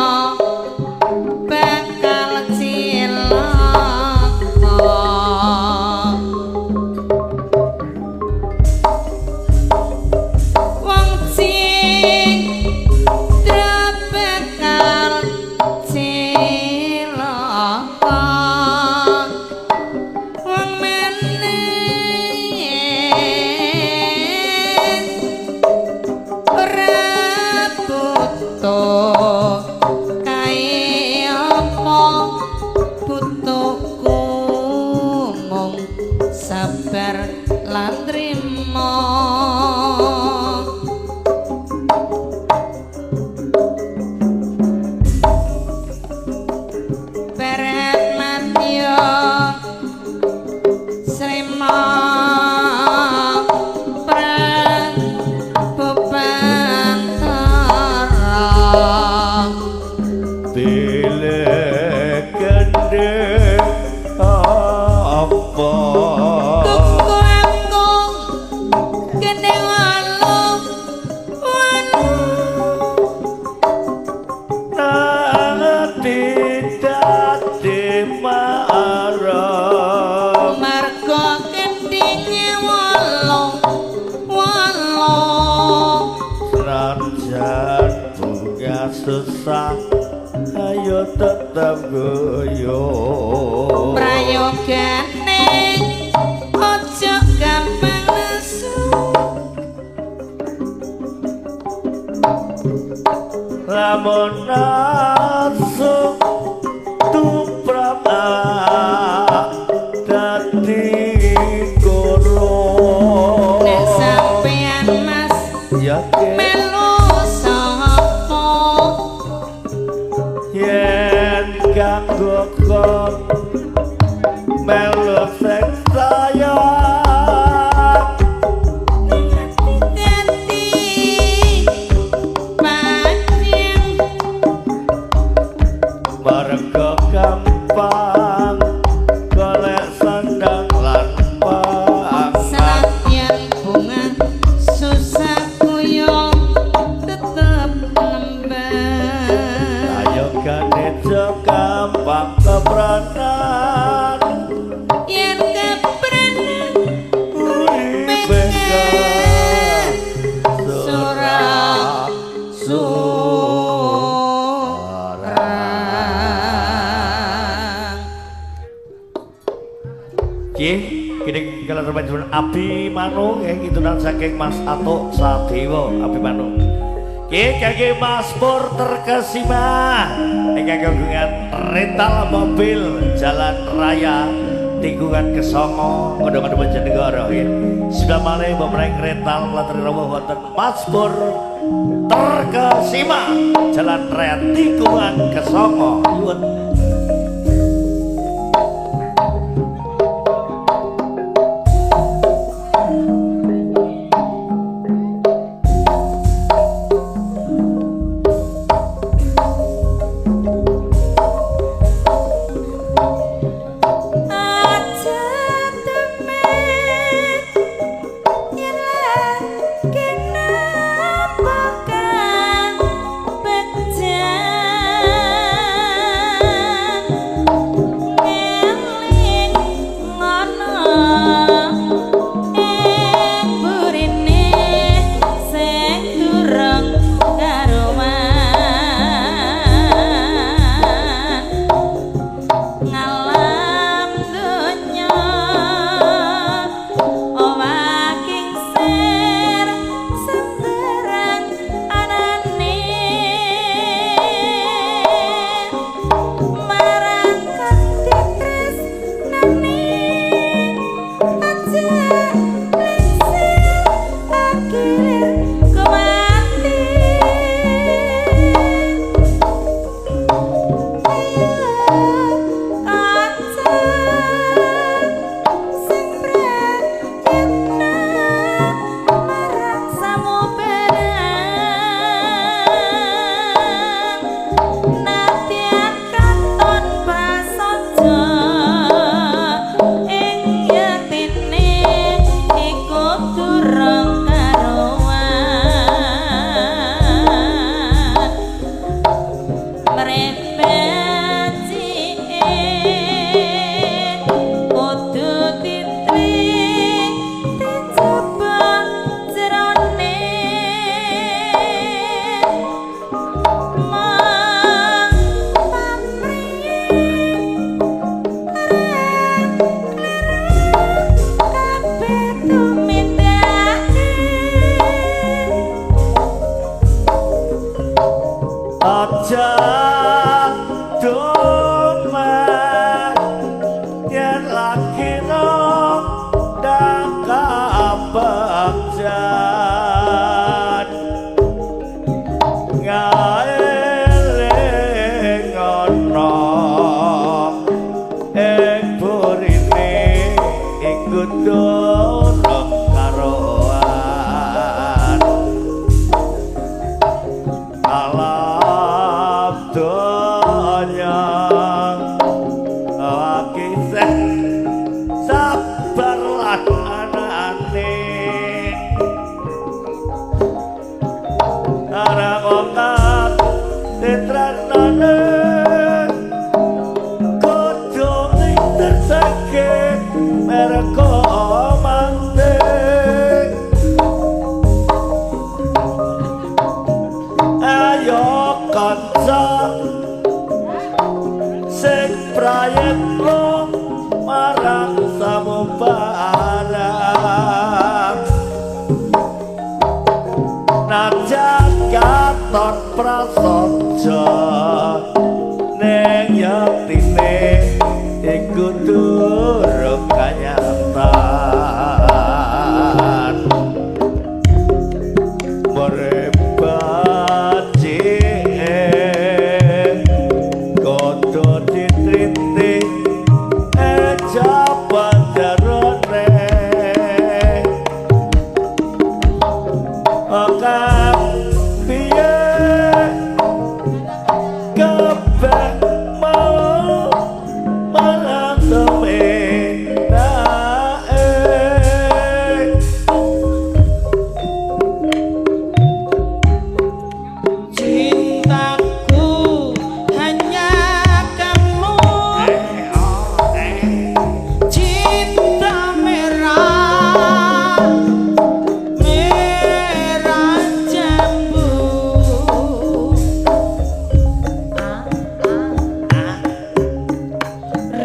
bakal cilaka. Wong citra bakal cilaka. Wong manis ora butuh Pilih gendhe apa Tuku aku kene walu walu Nanti dadi marang Marga kendinge walu walu Senajan bunga susah ayo tetep guyu Prayogane aja gampang nesu Lamun asu tumrap dadi goro Nek sampean Mas ya melu sapa yen kanggo kok melu sing sayang Dadi panjang mergo gampang golek sandang lan pangan Senadyan bunga susah kuyo tetep nembang ayo ganejo gampang kepranan Yen kepranan uripe Surah surang Nggih, kene kala panjenengan Abi Manu nggih kitunan saking Mas Atuk Sadewa Abi Manu. Nggih kangge Mas Pur terkesima ingkang kagungan rental mobil Jalan Raya Tikungan Kesongo Ngodo-ngodo Bojonegoro nggih. Sebelah malih memerangi rental latar rawuh wonten Mas Pur terkesima Jalan Raya Tikungan Kesongo. Nyuwun. Aja temen yen lagi nampakan bejan ngeling ngono ing burine sing durung karuan ngalam donya owah kingsir sembarang anane marang kang ditresnani aja lingsir akhir kuwatir. Aja donya akeh sabar lan anane ora kok tresnane kudu ning tersake merko mandek. Ayo kanca sing prayekno marang samubarang najan katon prasaja ning yektine iku durung kanyatan Cintaku hanya kamu, cinta merah, merah jambu.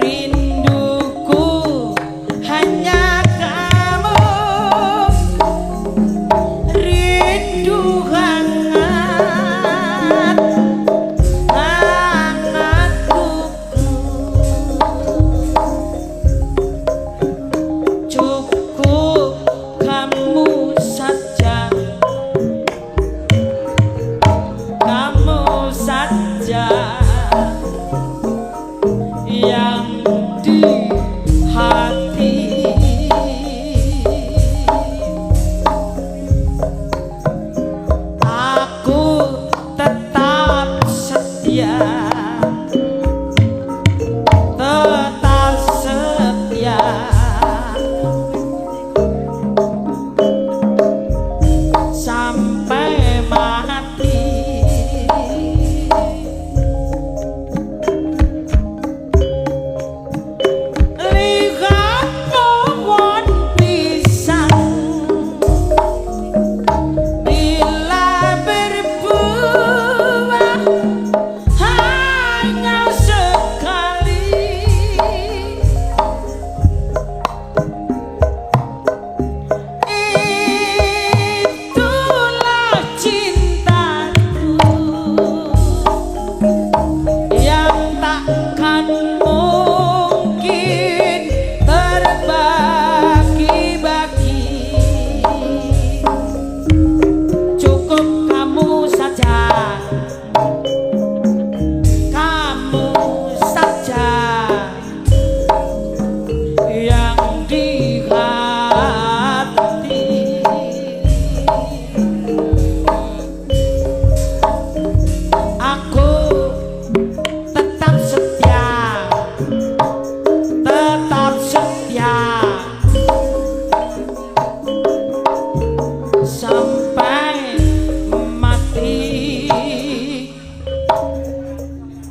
Rinduku hanya kamu, rindu hangat hangatku. Cukup kamu saja, kamu saja yang di hati. Aku tetap setia, tetap setia. Sampai mati. Lihat pohon pisang bila berbuah hanya